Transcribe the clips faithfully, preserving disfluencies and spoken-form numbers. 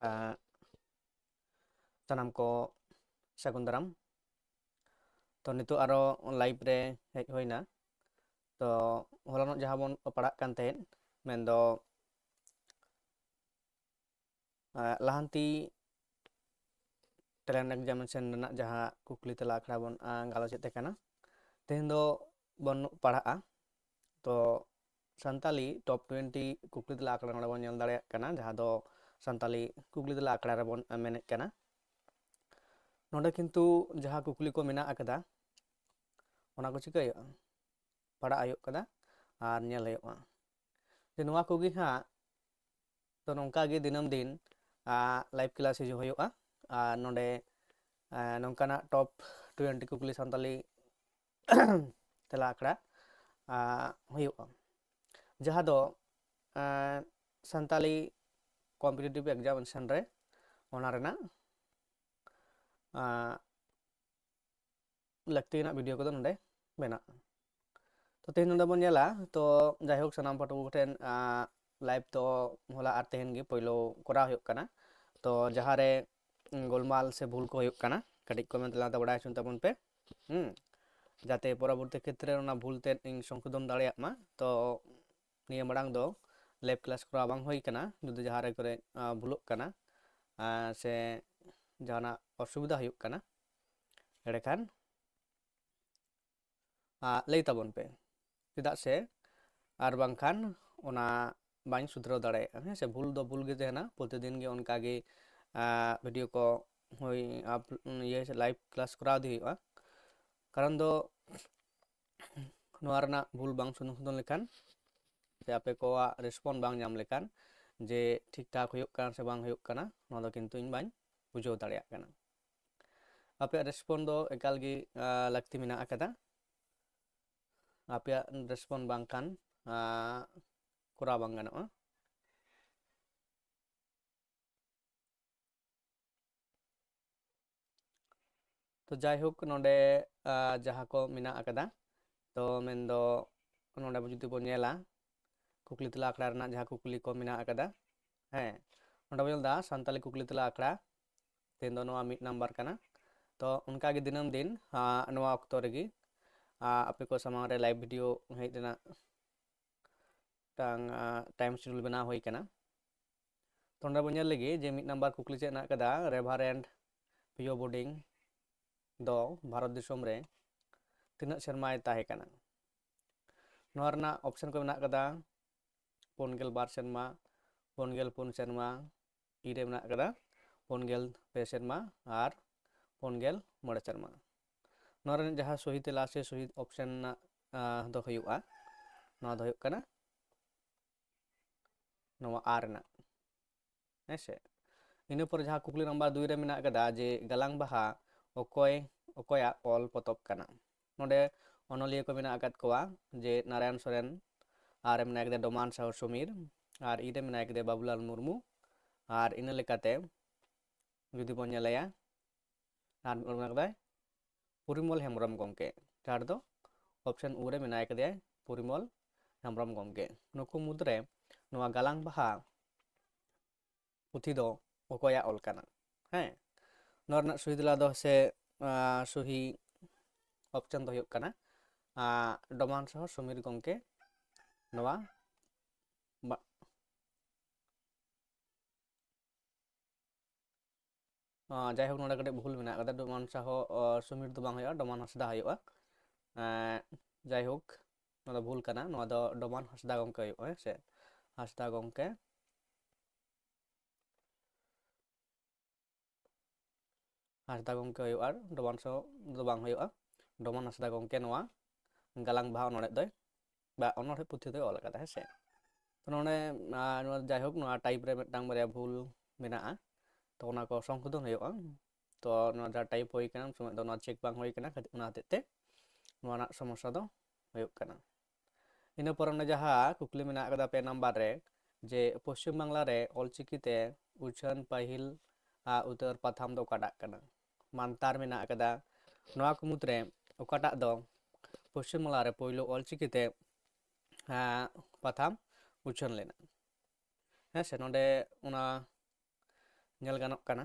ᱟᱸ, ᱥᱟᱱᱟᱢ ᱠᱚ ᱥᱟᱹᱜᱩᱱ ᱫᱟᱨᱟᱢ᱾ ᱛᱚ, ᱱᱤᱛᱚᱜ ᱟᱨᱚ live ᱨᱮ ᱦᱮᱡ ᱦᱩᱭᱱᱟ᱾ ᱛᱚ, ᱦᱚᱞᱟᱱᱚᱜ ᱡᱟᱦᱟᱸ ᱵᱚᱱ ᱯᱟᱲᱦᱟᱜ ᱠᱟᱱ ᱛᱟᱦᱮᱸᱫ, ᱢᱮᱱᱫᱚ, ᱟᱸ, ᱞᱟᱦᱟᱱᱛᱤ talent examination ᱨᱮᱱᱟᱜ ᱡᱟᱦᱟᱸ ᱠᱩᱠᱞᱤ ᱛᱮᱞᱟ ᱟᱠᱷᱲᱟ ᱵᱚᱱ, ᱟᱸ, ᱜᱟᱞᱚᱪᱮᱫ ᱛᱟᱦᱮᱸ ᱠᱟᱱᱟ, ᱛᱮᱦᱮᱧ ᱫᱚ ᱵᱚᱱ ᱯᱟᱲᱦᱟᱜᱼᱟ᱾ ᱛᱚ, ᱥᱟᱱᱛᱟᱞᱤ top twenty ᱠᱩᱠᱞᱤ ᱛᱮᱞᱟ ᱟᱠᱷᱲᱟ ᱱᱚᱰᱮ ᱵᱚᱱ ᱧᱮᱞ ᱫᱟᱲᱮᱭᱟᱜ ᱠᱟᱱᱟ, ᱡᱟᱦᱟᱸ ᱫᱚ ᱥᱟᱱᱛᱟᱞᱤ ᱠᱩᱠᱞᱤ ᱛᱮᱞᱟ ᱟᱠᱷᱲᱟ ᱨᱮᱵᱚᱱ ᱢᱮᱱᱮᱫ ᱠᱟᱱᱟ᱾ ᱱᱚᱰᱮ ᱠᱤᱱᱛᱩ ᱡᱟᱦᱟᱸ ᱠᱩᱠᱞᱤ ᱠᱚ ᱢᱮᱱᱟᱜ ᱟᱠᱟᱫᱟ, ᱚᱱᱟ ᱠᱚ ᱪᱤᱠᱟᱹ ᱦᱩᱭᱩᱜᱼᱟ? ᱯᱟᱲᱦᱟᱜ ᱦᱩᱭᱩᱜ ᱠᱟᱱᱟ ᱟᱨ ᱧᱮᱞ ᱦᱩᱭᱩᱜᱼᱟ᱾ ᱡᱮ ᱱᱚᱣᱟ ᱠᱚᱜᱮ ᱦᱟᱸᱜ, ᱛᱚ, ᱱᱚᱝᱠᱟ ᱜᱮ ᱫᱤᱱᱟᱹᱢ ᱫᱤᱱ, ᱟ, live class ᱦᱤᱡᱩᱜ ᱦᱩᱭᱩᱜᱼᱟ᱾ ᱟᱨ ᱱᱚᱰᱮ, ᱟ, ᱱᱚᱝᱠᱟᱱᱟᱜ top twenty ᱠᱩᱠᱞᱤ ᱥᱟᱱᱛᱟᱞᱤ ᱛᱮᱞᱟ ᱟᱠᱷᱲᱟ, ᱟ, ᱦᱩᱭᱩᱜᱼᱟ, ᱡᱟᱦᱟᱸ ᱫᱚ, ᱟ, ᱥᱟᱱᱛᱟᱞᱤ competitive examination ᱨᱮ ᱚᱱᱟ ᱨᱮᱱᱟᱜ, ᱟ, ᱞᱟᱹᱠᱛᱤᱭᱟᱱᱟᱜ video ᱠᱚᱫᱚ ᱱᱚᱰᱮ ᱢᱮᱱᱟᱜᱼᱟ᱾ ᱛᱚ, ᱛᱮᱦᱮᱧ ᱱᱚᱰᱮ ᱵᱚᱱ ᱧᱮᱞᱟ, ᱛᱚ, ᱡᱟᱭᱦᱳᱠ, ᱥᱟᱱᱟᱢ ᱯᱟᱹᱴᱷᱩᱣᱟᱹ ᱠᱚᱴᱷᱮᱱ, ᱟ, live ᱫᱚ ᱦᱚᱞᱟ ᱟᱨ ᱛᱮᱦᱮᱧ ᱜᱮ ᱯᱳᱭᱞᱳ ᱠᱚᱨᱟᱣ ᱦᱩᱭᱩᱜ ᱠᱟᱱᱟ᱾ ᱛᱚ, ᱡᱟᱦᱟᱸᱨᱮ, ᱩᱸ, ᱜᱳᱞᱢᱟᱞ ᱥᱮ ᱵᱷᱩᱞ ᱠᱚ ᱦᱩᱭᱩᱜ ᱠᱟᱱᱟ, ᱠᱟᱹᱴᱤᱡ comment ᱛᱟᱞᱟᱛᱮ ᱵᱟᱲᱟᱭ ᱦᱚᱪᱚ ᱛᱟᱵᱚᱱ ᱯᱮ᱾ ᱦᱩᱸ, ᱡᱟᱛᱮ ᱯᱚᱨᱚᱵᱚᱨᱛᱤ ᱠᱷᱮᱛᱨᱮ ᱚᱱᱟ ᱵᱷᱩᱞ ᱛᱮᱫ ᱤᱧ ᱥᱚᱝᱥᱳᱫᱷᱚᱱ ᱫᱟᱲᱮᱭᱟᱜ ᱢᱟ᱾ ᱛᱚ, ᱱᱤᱭᱟᱹ ᱢᱟᱲᱟᱝ ᱫᱚ live class ᱠᱚᱨᱟᱣ ᱵᱟᱝ ᱦᱩᱭ ᱠᱟᱱᱟ, ᱡᱩᱫᱤ ᱡᱟᱦᱟᱸ ᱨᱮ ᱠᱚᱨᱮ, ᱟ, ᱵᱷᱩᱞᱚᱜ ᱠᱟᱱᱟ, ᱟ, ᱥᱮ ᱡᱟᱦᱟᱱᱟᱜ ᱚᱥᱩᱵᱤᱫᱷᱟ ᱦᱩᱭᱩᱜ ᱠᱟᱱᱟ, ᱮᱸᱰᱮᱠᱷᱟᱱ, ᱟ, ᱞᱟᱹᱭ ᱛᱟᱵᱚᱱ ᱯᱮ, ᱪᱮᱫᱟᱜ ᱥᱮ ᱟᱨ ᱵᱟᱝᱠᱷᱟᱱ ᱚᱱᱟ ᱵᱟᱹᱧ ᱥᱩᱫᱷᱨᱟᱹᱣ ᱫᱟᱲᱮᱭᱟᱜᱼᱟ᱾ ᱦᱮᱸ ᱥᱮ, ᱵᱷᱩᱞ ᱫᱚ ᱵᱷᱩᱞ ᱜᱮ ᱛᱟᱦᱮᱱᱟ, ᱯᱨᱚᱛᱤᱫᱤᱱ ᱜᱮ ᱚᱱᱠᱟ ᱜᱮ, ᱟ, video ᱠᱚ ᱦᱩᱭ, ᱟᱯ-, ᱤᱭᱟᱹ, live class ᱠᱚᱨᱟᱣ ᱤᱫᱤ ᱦᱩᱭᱩᱜᱼᱟ᱾ ᱠᱟᱨᱚᱱ ᱫᱚ ᱱᱚᱣᱟ ᱨᱮᱱᱟᱜ ᱵᱷᱩᱞ ᱵᱟᱝ ᱥᱚᱝᱥᱳᱫᱷᱚᱱ ᱞᱮᱠᱷᱟᱱ ᱥᱮ ᱟᱯᱮ ᱠᱚᱣᱟᱜ respond ᱵᱟᱝ ᱧᱟᱢ ᱞᱮᱠᱷᱟᱱ, ᱡᱮ ᱴᱷᱤᱠ ᱴᱷᱟᱠ ᱦᱩᱭᱩᱜ ᱠᱟᱱᱟ ᱥᱮ ᱵᱟᱝ ᱦᱩᱭᱩᱜ ᱠᱟᱱᱟ, ᱱᱚᱣᱟ ᱫᱚ ᱠᱤᱱᱛᱩ ᱤᱧ ᱵᱟᱹᱧ ᱵᱩᱡᱷᱟᱹᱣ ᱫᱟᱲᱮᱭᱟᱜ ᱠᱟᱱᱟ᱾ ᱟᱯᱮᱭᱟᱜ respond ᱫᱚ ᱮᱠᱟᱞ ᱜᱮ, ᱟ, ᱞᱟᱹᱠᱛᱤ ᱢᱮᱱᱟᱜ ᱟᱠᱟᱫᱟ᱾ ᱟᱯᱮᱭᱟᱜ respond ᱵᱟᱝᱠᱷᱟᱱ, ᱟ, ᱠᱚᱨᱟᱣ ᱵᱟᱝ ᱜᱟᱱᱚᱜᱼᱟ᱾ ᱛᱚ, ᱡᱟᱭᱦᱳᱠ, ᱱᱚᱰᱮ, ᱟ, ᱡᱟᱦᱟᱸ ᱠᱚ ᱢᱮᱱᱟᱜ ᱟᱠᱟᱫᱟ, ᱛᱚ, ᱢᱮᱱᱫᱚ ᱱᱚᱰᱮ ᱡᱩᱫᱤ ᱵᱚᱱ ᱧᱮᱞᱟ, ᱠᱩᱠᱞᱤ ᱛᱮᱞᱟ ᱟᱠᱷᱲᱟ ᱨᱮᱱᱟᱜ ᱡᱟᱦᱟᱸ ᱠᱩᱠᱞᱤ ᱠᱚ ᱢᱮᱱᱟᱜ ᱟᱠᱟᱫᱟ, ᱦᱮᱸ, ᱱᱚᱰᱮ ᱵᱚᱱ ᱧᱮᱞ ᱮᱫᱟ ᱥᱟᱱᱛᱟᱞᱤ ᱠᱩᱠᱞᱤ ᱛᱮᱞᱟ ᱟᱠᱷᱲᱟ᱾ ᱛᱮᱦᱮᱧ ᱫᱚ ᱱᱚᱣᱟ ᱢᱤᱫ ᱱᱟᱢᱵᱟᱨ ᱠᱟᱱᱟ᱾ ᱛᱚ ᱚᱱᱠᱟᱜᱮ ᱫᱤᱱᱟᱹᱢ ᱫᱤᱱ, ᱟᱸ, ᱱᱚᱣᱟ ᱚᱠᱛᱚ ᱨᱮᱜᱮ, ᱟᱸ, ᱟᱯᱮ ᱠᱚ ᱥᱟᱢᱟᱝ ᱨᱮ live video ᱦᱮᱡ ᱨᱮᱱᱟᱜ ᱢᱤᱫᱴᱟᱝ, ᱟᱸ, time schedule ᱵᱮᱱᱟᱣ ᱦᱩᱭ ᱠᱟᱱᱟ᱾ ᱛᱚ ᱱᱚᱰᱮ ᱵᱚᱱ ᱧᱮᱞ ᱞᱮᱜᱮ ᱡᱮ ᱢᱤᱫ ᱱᱟᱢᱵᱟᱨ ᱠᱩᱠᱞᱤ ᱪᱮᱫ ᱦᱮᱱᱟᱜ ᱠᱟᱫᱟ, Reverend Pio Boarding ᱫᱚ ᱵᱷᱟᱨᱚᱛ ᱫᱤᱥᱚᱢ ᱨᱮ ᱛᱤᱱᱟᱹᱜ ᱥᱮᱨᱢᱟᱭ ᱛᱟᱦᱮᱸ ᱠᱟᱱᱟ? ᱱᱚᱣᱟ ᱨᱮᱱᱟᱜ option ᱠᱚ ᱢᱮᱱᱟᱜ ᱠᱟᱫᱟ ᱯᱩᱱ ᱜᱮᱞ ᱵᱟᱨ ᱥᱮᱨᱢᱟ, ᱯᱩᱱ ᱜᱮᱞ ᱯᱩᱱ ᱥᱮᱨᱢᱟ, ᱤ ᱨᱮ ᱢᱮᱱᱟᱜ ᱠᱟᱫᱟ ᱯᱩᱱ ᱜᱮᱞ ᱯᱮ ᱥᱮᱨᱢᱟ ᱟᱨ ᱯᱩᱱ ᱜᱮᱞ ᱢᱚᱬᱮ ᱥᱮᱨᱢᱟ᱾ ᱱᱚᱣᱟ ᱨᱮᱱᱟᱜ ᱡᱟᱦᱟᱸ ᱥᱚᱦᱤ ᱛᱮᱞᱟ ᱥᱮ ᱥᱚᱦᱤ option ᱨᱮᱱᱟᱜ, ᱟᱸ, ᱫᱚ ᱦᱩᱭᱩᱜᱼᱟ, ᱱᱚᱣᱟ ᱫᱚ ᱦᱩᱭᱩᱜ ᱠᱟᱱᱟ ᱱᱚᱣᱟ ᱟᱨ ᱨᱮᱱᱟᱜ, ᱦᱮᱸ ᱥᱮ᱾ ᱤᱱᱟᱹ ᱯᱚᱨᱮ ᱡᱟᱦᱟᱸ ᱠᱩᱠᱞᱤ ᱱᱟᱢᱵᱟᱨ ᱫᱩᱭ ᱨᱮ ᱢᱮᱱᱟᱜ ᱠᱟᱫᱟ ᱡᱮ ᱜᱟᱞᱟᱝ ᱵᱟᱦᱟ ᱚᱠᱚᱭ, ᱚᱠᱚᱭᱟᱜ ᱚᱞ ᱯᱚᱛᱚᱵ ᱠᱟᱱᱟ? ᱱᱚᱰᱮ ᱚᱱᱚᱞᱤᱭᱟᱹ ᱠᱚ ᱢᱮᱱᱟᱜ ᱟᱠᱟᱫ ᱠᱚᱣᱟ ᱡᱮ ᱱᱟᱨᱟᱭᱚᱱ ᱥᱚᱨᱮᱱ, ᱟᱨ ᱢᱮᱱᱟᱭ ᱠᱟᱫᱮᱭᱟ ᱰᱚᱢᱟᱱ ᱥᱟᱦᱚ ᱥᱚᱢᱤᱨ, ᱟᱨ ᱤ ᱨᱮ ᱢᱮᱱᱟᱭ ᱠᱟᱫᱮᱭᱟ ᱵᱟᱵᱩᱞᱟᱞ ᱢᱩᱨᱢᱩ, ᱟᱨ ᱤᱱᱟᱹ ᱞᱮᱠᱟᱛᱮ ᱡᱩᱫᱤ ᱵᱚᱱ ᱧᱮᱞᱮᱭᱟ, ᱟᱨ ᱢᱤᱫ ᱦᱚᱲ ᱢᱮᱱᱟᱜ ᱠᱟᱫᱟᱭ ᱯᱚᱨᱤᱢᱚᱞ ᱦᱮᱢᱵᱨᱚᱢ ᱜᱚᱢᱠᱮ᱾ ᱪᱟᱨ ᱫᱚ option ᱩ ᱨᱮ ᱢᱮᱱᱟᱭ ᱠᱟᱫᱮᱭᱟ ᱯᱚᱨᱤᱢᱚᱞ ᱦᱮᱢᱵᱨᱚᱢ ᱜᱚᱢᱠᱮ᱾ ᱱᱩᱠᱩ ᱢᱩᱫᱽᱨᱮ ᱱᱚᱣᱟ ᱜᱟᱞᱟᱝ ᱵᱟᱦᱟ ᱯᱩᱛᱷᱤ ᱫᱚ ᱚᱠᱚᱭᱟᱜ ᱚᱞ ᱠᱟᱱᱟ? ᱦᱮᱸ, ᱱᱚᱣᱟ ᱨᱮᱱᱟᱜ ᱥᱚᱦᱤ ᱛᱮᱞᱟ ᱫᱚ ᱥᱮ, ᱟᱸ, ᱥᱚᱦᱤ option ᱫᱚ ᱦᱩᱭᱩᱜ ᱠᱟᱱᱟ, ᱟᱸ, ᱰᱚᱢᱟᱱ ᱥᱟᱦᱚ ᱥᱚᱢᱤᱨ ᱜᱚᱢᱠᱮ᱾ ᱱᱚᱣᱟ ᱵᱟ-, ᱟᱸ, ᱡᱟᱭᱦᱳᱠ, ᱱᱚᱰᱮ ᱠᱟᱹᱴᱤᱡ ᱵᱷᱩᱞ ᱢᱮᱱᱟᱜ ᱠᱟᱫᱟ, ᱰᱚᱢᱟᱱ ᱥᱟᱦᱚ, ᱚ, ᱥᱚᱢᱤᱨ ᱫᱚ ᱵᱟᱝ ᱦᱩᱭᱩᱜᱼᱟ, ᱰᱚᱢᱟᱱ ᱦᱟᱸᱥᱫᱟ ᱦᱩᱭᱩᱜᱼᱟ᱾ ᱮᱸ, ᱡᱟᱭᱦᱳᱠ, ᱱᱚᱣᱟ ᱫᱚ ᱵᱷᱩᱞ ᱠᱟᱱᱟ, ᱱᱚᱣᱟ ᱫᱚ ᱰᱚᱢᱟᱱ ᱦᱟᱸᱥᱫᱟ ᱜᱚᱢᱠᱮ ᱦᱩᱭᱩᱜᱼᱟ, ᱦᱮᱸ ᱥᱮ, ᱦᱟᱸᱥᱫᱟ ᱜᱚᱢᱠᱮ᱾ ᱦᱟᱸᱥᱫᱟ ᱜᱚᱢᱠᱮ ᱦᱩᱭᱩᱜᱼᱟ, ᱟᱨ ᱰᱚᱢᱟᱱ ᱥᱟᱦᱚ ᱫᱚ ᱵᱟᱝ ᱦᱩᱭᱩᱜᱼᱟ᱾ ᱰᱚᱢᱟᱱ ᱦᱟᱸᱥᱫᱟ ᱜᱚᱢᱠᱮ ᱱᱚᱣᱟ ᱜᱟᱞᱟᱝ ᱵᱟᱦᱟ ᱚᱱᱚᱬᱦᱮ ᱫᱚᱭ, ᱵᱟ ᱚᱱᱚᱬᱦᱮ ᱯᱩᱛᱷᱤ ᱫᱚᱭ ᱚᱞ ᱟᱠᱟᱫᱟ, ᱦᱮᱸ ᱥᱮ᱾ ᱛᱚ ᱱᱚᱰᱮ, ᱟᱨ ᱱᱚᱣᱟ ᱡᱟᱭᱦᱳᱠ, ᱱᱚᱣᱟ type ᱨᱮ ᱢᱤᱫᱴᱟᱝ ᱵᱟᱨᱭᱟ ᱵᱷᱩᱞ ᱢᱮᱱᱟᱜᱼᱟ, ᱛᱚ ᱚᱱᱟ ᱠᱚ ᱥᱚᱝᱥᱳᱫᱷᱚᱱ ᱦᱩᱭᱩᱜᱼᱟ᱾ ᱛᱚ ᱱᱚᱣᱟ ᱡᱟᱦᱟᱸ type ᱦᱩᱭ ᱠᱟᱱᱟ, ᱩᱱ ᱥᱚᱢᱚᱭ ᱫᱚ ᱱᱚᱣᱟ check ᱵᱟᱝ ᱦᱩᱭ ᱠᱟᱱᱟ, ᱠᱷᱟᱹᱛᱤᱨ ᱚᱱᱟ ᱦᱚᱛᱮᱡ ᱛᱮ ᱱᱚᱣᱟ ᱨᱮᱱᱟᱜ ᱥᱚᱢᱚᱥᱥᱟ ᱫᱚ ᱦᱩᱭᱩᱜ ᱠᱟᱱᱟ᱾ ᱤᱱᱟᱹ ᱯᱚᱨ ᱚᱱᱮ ᱡᱟᱦᱟᱸ ᱠᱩᱠᱞᱤ ᱢᱮᱱᱟᱜ ᱟᱠᱟᱫᱟ ᱯᱮ ᱱᱟᱢᱵᱟᱨ ᱨᱮ, ᱡᱮ ᱯᱚᱥᱪᱤᱢ ᱵᱟᱝᱞᱟ ᱨᱮ ᱚᱞᱪᱤᱠᱤ ᱛᱮ ᱩᱪᱷᱟᱹᱱ ᱯᱟᱹᱦᱤᱞ, ᱟ, ᱩᱛᱟᱹᱨ ᱯᱟᱛᱷᱟᱢ ᱫᱚ ᱚᱠᱟᱴᱟᱜ ᱠᱟᱱᱟ? ᱢᱟᱱᱛᱟᱨ ᱢᱮᱱᱟᱜ ᱟᱠᱟᱫᱟ᱾ ᱱᱚᱣᱟ ᱠᱚ ᱢᱩᱫᱽᱨᱮ ᱚᱠᱟᱴᱟᱜ ᱫᱚ ᱯᱚᱥᱪᱤᱢ ᱵᱟᱝᱞᱟ ᱨᱮ ᱯᱳᱭᱞᱳ ᱚᱞᱪᱤᱠᱤ ᱛᱮ, ᱟ, ᱯᱟᱛᱷᱟᱢ ᱩᱪᱷᱟᱹᱱ ᱞᱮᱱᱟ? ᱦᱮᱸ ᱥᱮ, ᱱᱚᱰᱮ ᱚᱱᱟ ᱧᱮᱞ ᱜᱟᱱᱚᱜ ᱠᱟᱱᱟ᱾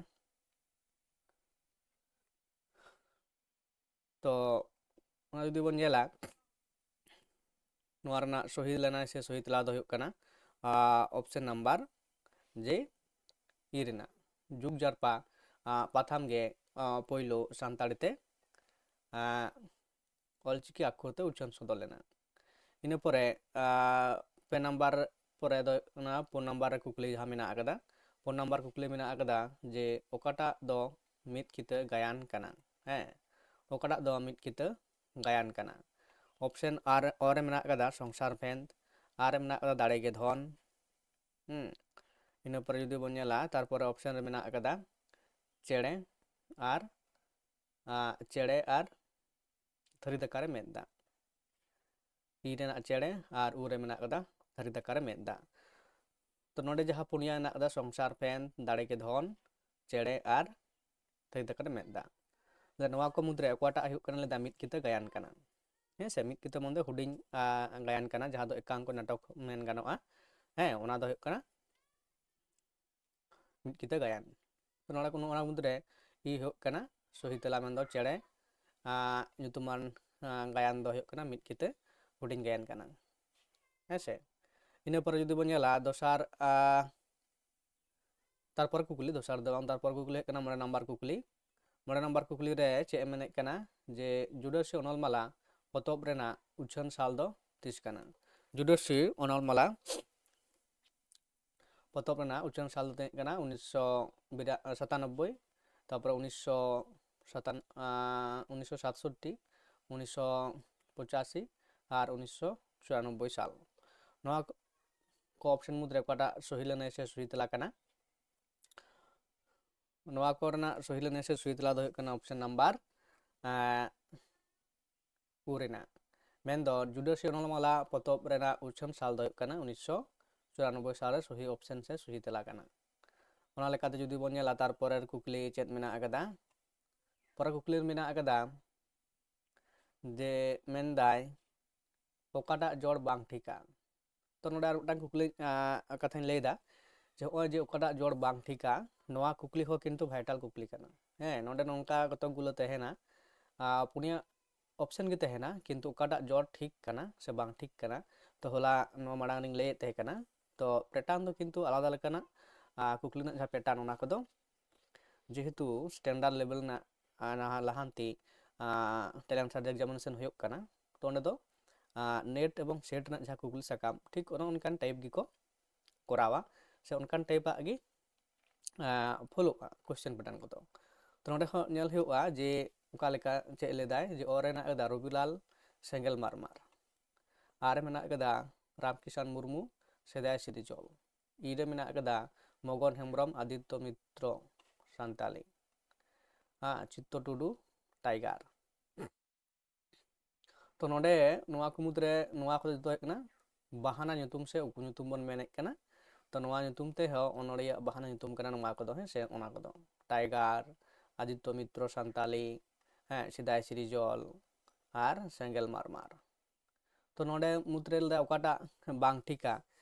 ᱛᱚ ᱚᱱᱟ ᱡᱩᱫᱤ ᱵᱚᱱ ᱧᱮᱞᱟ, ᱱᱚᱣᱟ ᱨᱮᱱᱟᱜ ᱥᱚᱦᱤ ᱞᱮᱱᱟᱭ ᱥᱮ ᱥᱚᱦᱤ ᱛᱮᱞᱟ ᱫᱚ ᱦᱩᱭᱩᱜ ᱠᱟᱱᱟ option number J, ᱤ ᱨᱮᱱᱟᱜ ᱡᱩᱜᱽ ᱡᱟᱨᱯᱟ ᱯᱟᱛᱷᱟᱢ ᱜᱮ ᱯᱳᱭᱞᱳ ᱥᱟᱱᱛᱟᱲᱤ ᱛᱮ ᱚᱞᱪᱤᱠᱤ ᱟᱠᱷᱚᱨ ᱛᱮ ᱩᱪᱷᱟᱹᱱ ᱥᱚᱫᱚᱨ ᱞᱮᱱᱟ᱾ ᱤᱱᱟᱹ ᱯᱚᱨᱮ ᱯᱮ ᱱᱟᱢᱵᱟᱨ ᱯᱚᱨᱮ ᱫᱚ ᱚᱱᱟ ᱯᱩᱱ ᱱᱟᱢᱵᱟᱨ ᱨᱮ ᱠᱩᱠᱞᱤ ᱡᱟᱦᱟᱸ ᱢᱮᱱᱟᱜ ᱟᱠᱟᱫᱟ, ᱯᱩᱱ ᱱᱟᱢᱵᱟᱨ ᱠᱩᱠᱞᱤ ᱢᱮᱱᱟᱜ ᱟᱠᱟᱫᱟ ᱡᱮ ᱚᱠᱟᱴᱟᱜ ᱫᱚ ᱢᱤᱫ ᱠᱤᱛᱟᱹ ᱜᱟᱭᱟᱱ ᱠᱟᱱᱟ? ᱦᱮᱸ, ᱚᱠᱟᱴᱟᱜ ᱫᱚ ᱢᱤᱫ ᱠᱤᱛᱟᱹ ᱜᱟᱭᱟᱱ ᱠᱟᱱᱟ? Option ᱟᱨ ᱚ ᱨᱮ ᱢᱮᱱᱟᱜ ᱟᱠᱟᱫᱟ ᱥᱚᱝᱥᱟᱨ ᱯᱷᱮᱸᱫᱽ, ᱟᱨ ᱨᱮ ᱢᱮᱱᱟᱜ ᱟᱠᱟᱫᱟ ᱫᱟᱲᱮ ᱜᱮ ᱫᱷᱚᱱ᱾ ᱦᱩᱸ, ᱤᱱᱟᱹ ᱯᱚᱨᱮ ᱡᱩᱫᱤ ᱵᱚᱱ ᱧᱮᱞᱟ, ᱛᱟᱨᱯᱚᱨᱮ option ᱨᱮ ᱢᱮᱱᱟᱜ ᱟᱠᱟᱫᱟ ᱪᱮᱬᱮ ᱟᱨ ᱪᱮᱬᱮ ᱟᱨ ᱛᱷᱟᱹᱨᱤ ᱫᱟᱠᱟ ᱨᱮ ᱢᱮᱫ ᱫᱟᱜ᱾ ᱤ ᱨᱮᱱᱟᱜ ᱪᱮᱬᱮ ᱟᱨ ᱩ ᱨᱮ ᱢᱮᱱᱟᱜ ᱟᱠᱟᱫᱟ ᱛᱷᱟᱹᱨᱤ ᱫᱟᱠᱟ ᱨᱮ ᱢᱮᱫ ᱫᱟᱜ᱾ ᱛᱚ ᱱᱚᱰᱮ ᱡᱟᱦᱟᱸ ᱯᱩᱱᱭᱟ ᱢᱮᱱᱟᱜ ᱟᱠᱟᱫᱟ, ᱥᱚᱝᱥᱟᱨ ᱯᱷᱮᱸᱫᱽ, ᱫᱟᱲᱮ ᱜᱮ ᱫᱷᱚᱱ, ᱪᱮᱬᱮ ᱟᱨ ᱛᱷᱟᱹᱨᱤ ᱫᱟᱠᱟ ᱨᱮ ᱢᱮᱫ ᱫᱟᱜ᱾ ᱱᱚᱣᱟ ᱠᱚ ᱢᱩᱫᱽᱨᱮ ᱚᱠᱟᱴᱟᱜ ᱦᱩᱭᱩᱜ ᱠᱟᱱᱟ ᱞᱟᱹᱭᱫᱟ ᱢᱤᱫ ᱠᱤᱛᱟᱹ ᱜᱟᱭᱟᱱ ᱠᱟᱱᱟ? ᱦᱮᱸ ᱥᱮ, ᱢᱤᱫ ᱠᱤᱛᱟᱹ ᱢᱚᱫᱽᱫᱷᱮ ᱦᱩᱰᱤᱧ ᱜᱟᱭᱟᱱ ᱠᱟᱱᱟ, ᱡᱟᱦᱟᱸ ᱫᱚ ᱮᱠᱟᱝᱠᱚ ᱱᱟᱴᱚᱠ ᱢᱮᱱ ᱜᱟᱱᱚᱜᱼᱟ᱾ ᱦᱮᱸ, ᱚᱱᱟ ᱫᱚ ᱦᱩᱭᱩᱜ ᱠᱟᱱᱟ ᱢᱤᱫ ᱠᱤᱛᱟᱹ ᱜᱟᱭᱟᱱ᱾ ᱛᱚ ᱱᱚᱰᱮ ᱠᱚ, ᱱᱚᱣᱟ ᱢᱩᱫᱽᱨᱮ ᱤ ᱦᱩᱭᱩᱜ ᱠᱟᱱᱟ ᱥᱚᱦᱤ ᱛᱮᱞᱟ, ᱢᱮᱱᱫᱚ ᱪᱮᱬᱮ ᱧᱩᱛᱩᱢᱟᱱ ᱜᱟᱭᱟᱱ ᱫᱚ ᱦᱩᱭᱩᱜ ᱠᱟᱱᱟ ᱢᱤᱫ ᱠᱤᱛᱟᱹ ᱦᱩᱰᱤᱧ ᱜᱟᱭᱟᱱ ᱠᱟᱱᱟ᱾ ᱦᱮᱸ ᱥᱮ, ᱤᱱᱟᱹ ᱯᱚᱨᱮ ᱡᱩᱫᱤ ᱵᱚᱱ ᱧᱮᱞᱟ ᱫᱚᱥᱟᱨ, ᱛᱟᱨᱯᱚᱨ ᱠᱩᱠᱞᱤ, ᱫᱚᱥᱟᱨ ᱫᱚ ᱵᱟᱝ, ᱛᱟᱨᱯᱚᱨ ᱠᱩᱠᱞᱤ ᱦᱩᱭᱩᱜ ᱠᱟᱱᱟ ᱢᱚᱬᱮ ᱱᱟᱢᱵᱟᱨ ᱠᱩᱠᱞᱤ᱾ ᱢᱚᱬᱮ ᱱᱟᱢᱵᱟᱨ ᱠᱩᱠᱞᱤ ᱨᱮ ᱪᱮᱫ ᱮ ᱢᱮᱱᱮᱫ ᱠᱟᱱᱟ ᱡᱮ ᱡᱩᱰᱟᱹᱥᱤ ᱚᱱᱚᱞ ᱢᱟᱞᱟ ᱯᱚᱛᱚᱵ ᱨᱮᱱᱟᱜ ᱩᱪᱷᱟᱹᱱ ᱥᱟᱞ ᱫᱚ ᱛᱤᱥ ᱠᱟᱱᱟ? ᱡᱩᱰᱟᱹᱥᱤ ᱚᱱᱚᱞ ᱢᱟᱞᱟ ᱯᱚᱛᱚᱵ ᱨᱮᱱᱟᱜ ᱩᱪᱷᱟᱹᱱ ᱥᱟᱞ ᱫᱚ ᱛᱟᱦᱮᱸ ᱠᱟᱱᱟ ᱩᱱᱤᱥᱥᱚ ᱥᱟᱛᱟᱱᱚᱵᱵᱳᱭ, ᱛᱟᱨᱯᱚᱨᱮ ᱩᱱᱤᱥᱥᱚ ᱥᱟᱛᱟᱱ-, ᱟᱸ, ᱩᱱᱤᱥᱥᱚ ᱥᱟᱛᱥᱚᱴᱴᱤ, ᱩᱱᱤᱥᱥᱚ ᱯᱚᱸᱪᱟᱥᱤ ᱟᱨ ᱩᱱᱤᱥᱥᱚ ᱪᱩᱨᱟᱱᱚᱵᱵᱳᱭ ᱥᱟᱞ᱾ ᱱᱚᱣᱟ ᱠᱚ option ᱢᱩᱫᱽᱨᱮ ᱚᱠᱟᱴᱟᱜ ᱥᱚᱦᱤ ᱞᱮᱱᱟᱭ ᱥᱮ ᱥᱚᱦᱤ ᱛᱮᱞᱟ ᱠᱟᱱᱟ? ᱱᱚᱣᱟ ᱠᱚ ᱨᱮᱱᱟᱜ ᱥᱚᱦᱤ ᱞᱮᱱᱟᱭ ᱥᱮ ᱥᱚᱦᱤ ᱛᱮᱞᱟ ᱫᱚ ᱦᱩᱭᱩᱜ ᱠᱟᱱᱟ option number ᱩ ᱨᱮᱱᱟᱜ᱾ ᱢᱮᱱᱫᱚ ᱡᱩᱰᱟᱹᱥᱤ ᱚᱱᱚᱞᱢᱟᱞᱟ ᱯᱚᱛᱚᱵ ᱨᱮᱱᱟᱜ ᱩᱪᱷᱟᱹᱱ ᱥᱟᱞ ᱫᱚ ᱦᱩᱭᱩᱜ ᱠᱟᱱᱟ ᱩᱱᱤᱥᱥᱚ ᱪᱩᱨᱟᱱᱚᱵᱵᱳᱭ ᱥᱟᱞ ᱨᱮ ᱥᱚᱦᱤ option ᱥᱮ ᱥᱚᱦᱤ ᱛᱮᱞᱟ ᱠᱟᱱᱟ᱾ ᱚᱱᱟ ᱞᱮᱠᱟᱛᱮ ᱡᱩᱫᱤ ᱵᱚᱱ ᱧᱮᱞᱟ, ᱛᱟᱨᱯᱚᱨᱮᱨ ᱠᱩᱠᱞᱤ ᱪᱮᱫ ᱢᱮᱱᱟᱜ ᱟᱠᱟᱫᱟ? ᱯᱚᱨᱮ ᱠᱩᱠᱞᱤ ᱨᱮ ᱢᱮᱱᱟᱜ ᱟᱠᱟᱫᱟ ᱡᱮ ᱢᱮᱱᱫᱟᱭ ᱚᱠᱟᱴᱟᱜ ᱡᱚᱲ ᱵᱟᱝ ᱴᱷᱤᱠᱟ? ᱛᱚ ᱱᱚᱰᱮ ᱟᱨ ᱢᱤᱫᱴᱟᱝ ᱠᱩᱠᱞᱤ, ᱟᱸ, ᱠᱟᱛᱷᱟᱧ ᱞᱟᱹᱭᱫᱟ ᱡᱮ ᱱᱚᱜᱼᱚᱭ ᱡᱮ ᱚᱠᱟᱴᱟᱜ ᱡᱚᱲ ᱵᱟᱝ ᱴᱷᱤᱠᱟ, ᱱᱚᱣᱟ ᱠᱩᱠᱞᱤ ᱦᱚᱸ ᱠᱤᱱᱛᱩ vital ᱠᱩᱠᱞᱤ ᱠᱟᱱᱟ᱾ ᱦᱮᱸ, ᱱᱚᱰᱮ ᱱᱚᱝᱠᱟ ᱠᱚᱛᱚᱠ ᱜᱩᱞᱟᱹ ᱛᱟᱦᱮᱱᱟ, ᱟᱨ ᱯᱩᱱᱭᱟᱹ option ᱜᱮ ᱛᱟᱦᱮᱱᱟ, ᱠᱤᱱᱛᱩ ᱚᱠᱟᱴᱟᱜ ᱡᱚᱲ ᱴᱷᱤᱠ ᱠᱟᱱᱟ ᱥᱮ ᱵᱟᱝ ᱴᱷᱤᱠ ᱠᱟᱱᱟ᱾ ᱛᱚ ᱦᱚᱞᱟ ᱱᱚᱣᱟ ᱢᱟᱲᱟᱝ ᱨᱤᱧ ᱞᱟᱹᱭᱮᱫ ᱛᱟᱦᱮᱸ ᱠᱟᱱᱟ, ᱛᱚ pattern ᱫᱚ ᱠᱤᱱᱛᱩ ᱟᱞᱟᱫᱟ ᱞᱮᱠᱟᱱᱟᱜ, ᱟᱨ ᱠᱩᱠᱞᱤ ᱨᱮᱱᱟᱜ ᱡᱟᱦᱟᱸ pattern, ᱚᱱᱟ ᱠᱚᱫᱚ ᱡᱮᱦᱮᱛᱩ standard level ᱨᱮᱱᱟᱜ, ᱟᱨ, ᱱᱟᱦᱟᱜ ᱞᱟᱦᱟᱱᱛᱤ, ᱟᱨ, TALENT subject examination ᱦᱩᱭᱩᱜ ᱠᱟᱱᱟ, ᱛᱚ ᱚᱸᱰᱮ ᱫᱚ, ᱟᱨ, NET ᱮᱵᱚᱝ SET ᱨᱮᱱᱟᱜ ᱡᱟᱦᱟᱸ ᱠᱩᱠᱞᱤ ᱥᱟᱠᱟᱢ, ᱴᱷᱤᱠ ᱚᱱᱟ ᱚᱱᱠᱟᱱ type ᱜᱮᱠᱚ ᱠᱚᱨᱟᱣᱟ, ᱥᱮ ᱚᱱᱠᱟᱱ type ᱟᱜ ᱜᱮ, ᱟᱨ, ᱯᱷᱚᱞᱳᱜᱼᱟ question pattern ᱠᱚᱫᱚ᱾ ᱛᱚ ᱱᱚᱸᱰᱮ ᱦᱚᱸ ᱧᱮᱞ ᱦᱩᱭᱩᱜᱼᱟ ᱡᱮ ᱚᱠᱟ ᱞᱮᱠᱟ ᱪᱮᱫ ᱞᱮᱫᱟᱭ, ᱡᱮ ᱚ ᱨᱮ ᱢᱮᱱᱟᱜ ᱠᱟᱫᱟ ᱨᱚᱵᱤᱞᱟᱞ ᱥᱮᱸᱜᱮᱞ ᱢᱟᱨᱢᱟᱨ, ᱟᱨ ᱨᱮ ᱢᱮᱱᱟᱜ ᱠᱟᱫᱟ ᱨᱟᱢᱠᱤᱥᱟᱱ ᱢᱩᱨᱢᱩ ᱥᱮᱫᱟᱭ ᱥᱤᱨᱡᱚᱞ, ᱤ ᱨᱮ ᱢᱮᱱᱟᱜ ᱠᱟᱫᱟ ᱢᱚᱜᱚᱱ ᱦᱮᱢᱵᱨᱚᱢ ᱟᱫᱤᱛᱛᱚ ᱢᱤᱛᱨᱚ ᱥᱟᱱᱛᱟᱞᱤ, ᱦᱮᱸ, ᱪᱤᱛᱛᱚ ᱴᱩᱰᱩ ᱴᱟᱭᱜᱟᱨ᱾ ᱛᱚ ᱱᱚᱰᱮ ᱱᱚᱣᱟ ᱠᱚ ᱢᱩᱫᱽᱨᱮ ᱱᱚᱣᱟ ᱠᱚᱫᱚ ᱡᱚᱛᱚ ᱦᱩᱭᱩᱜ ᱠᱟᱱᱟ ᱵᱟᱦᱟᱱᱟ ᱧᱩᱛᱩᱢ ᱥᱮ ᱩᱯᱚᱧᱩᱛᱩᱢ ᱵᱚᱱ ᱢᱮᱱᱮᱫ ᱠᱟᱱᱟ᱾ ᱛᱚ ᱱᱚᱣᱟ ᱧᱩᱛᱩᱢ ᱛᱮᱦᱚᱸ ᱚᱱᱚᱲᱦᱤᱭᱟᱹ ᱵᱟᱦᱟᱱᱟ ᱧᱩᱛᱩᱢ ᱠᱟᱱᱟ ᱱᱚᱣᱟ ᱠᱚᱫᱚ, ᱦᱮᱸ ᱥᱮ, ᱚᱱᱟ ᱠᱚᱫᱚ ᱴᱟᱭᱜᱟᱨ, ᱟᱫᱤᱛᱛᱚ ᱢᱤᱛᱨᱚ ᱥᱟᱱᱛᱟᱞᱤ, ᱦᱮᱸ, ᱥᱮᱫᱟᱭ ᱥᱤᱨᱡᱚᱞ ᱟᱨ ᱥᱮᱸᱜᱮᱞ ᱢᱟᱨᱢᱟᱨ᱾ ᱛᱚ ᱱᱚᱰᱮ ᱢᱩᱫᱽᱨᱮ ᱞᱟᱹᱭᱫᱟ ᱚᱠᱟᱴᱟᱜ ᱵᱟᱝ ᱴᱷᱤᱠᱟ,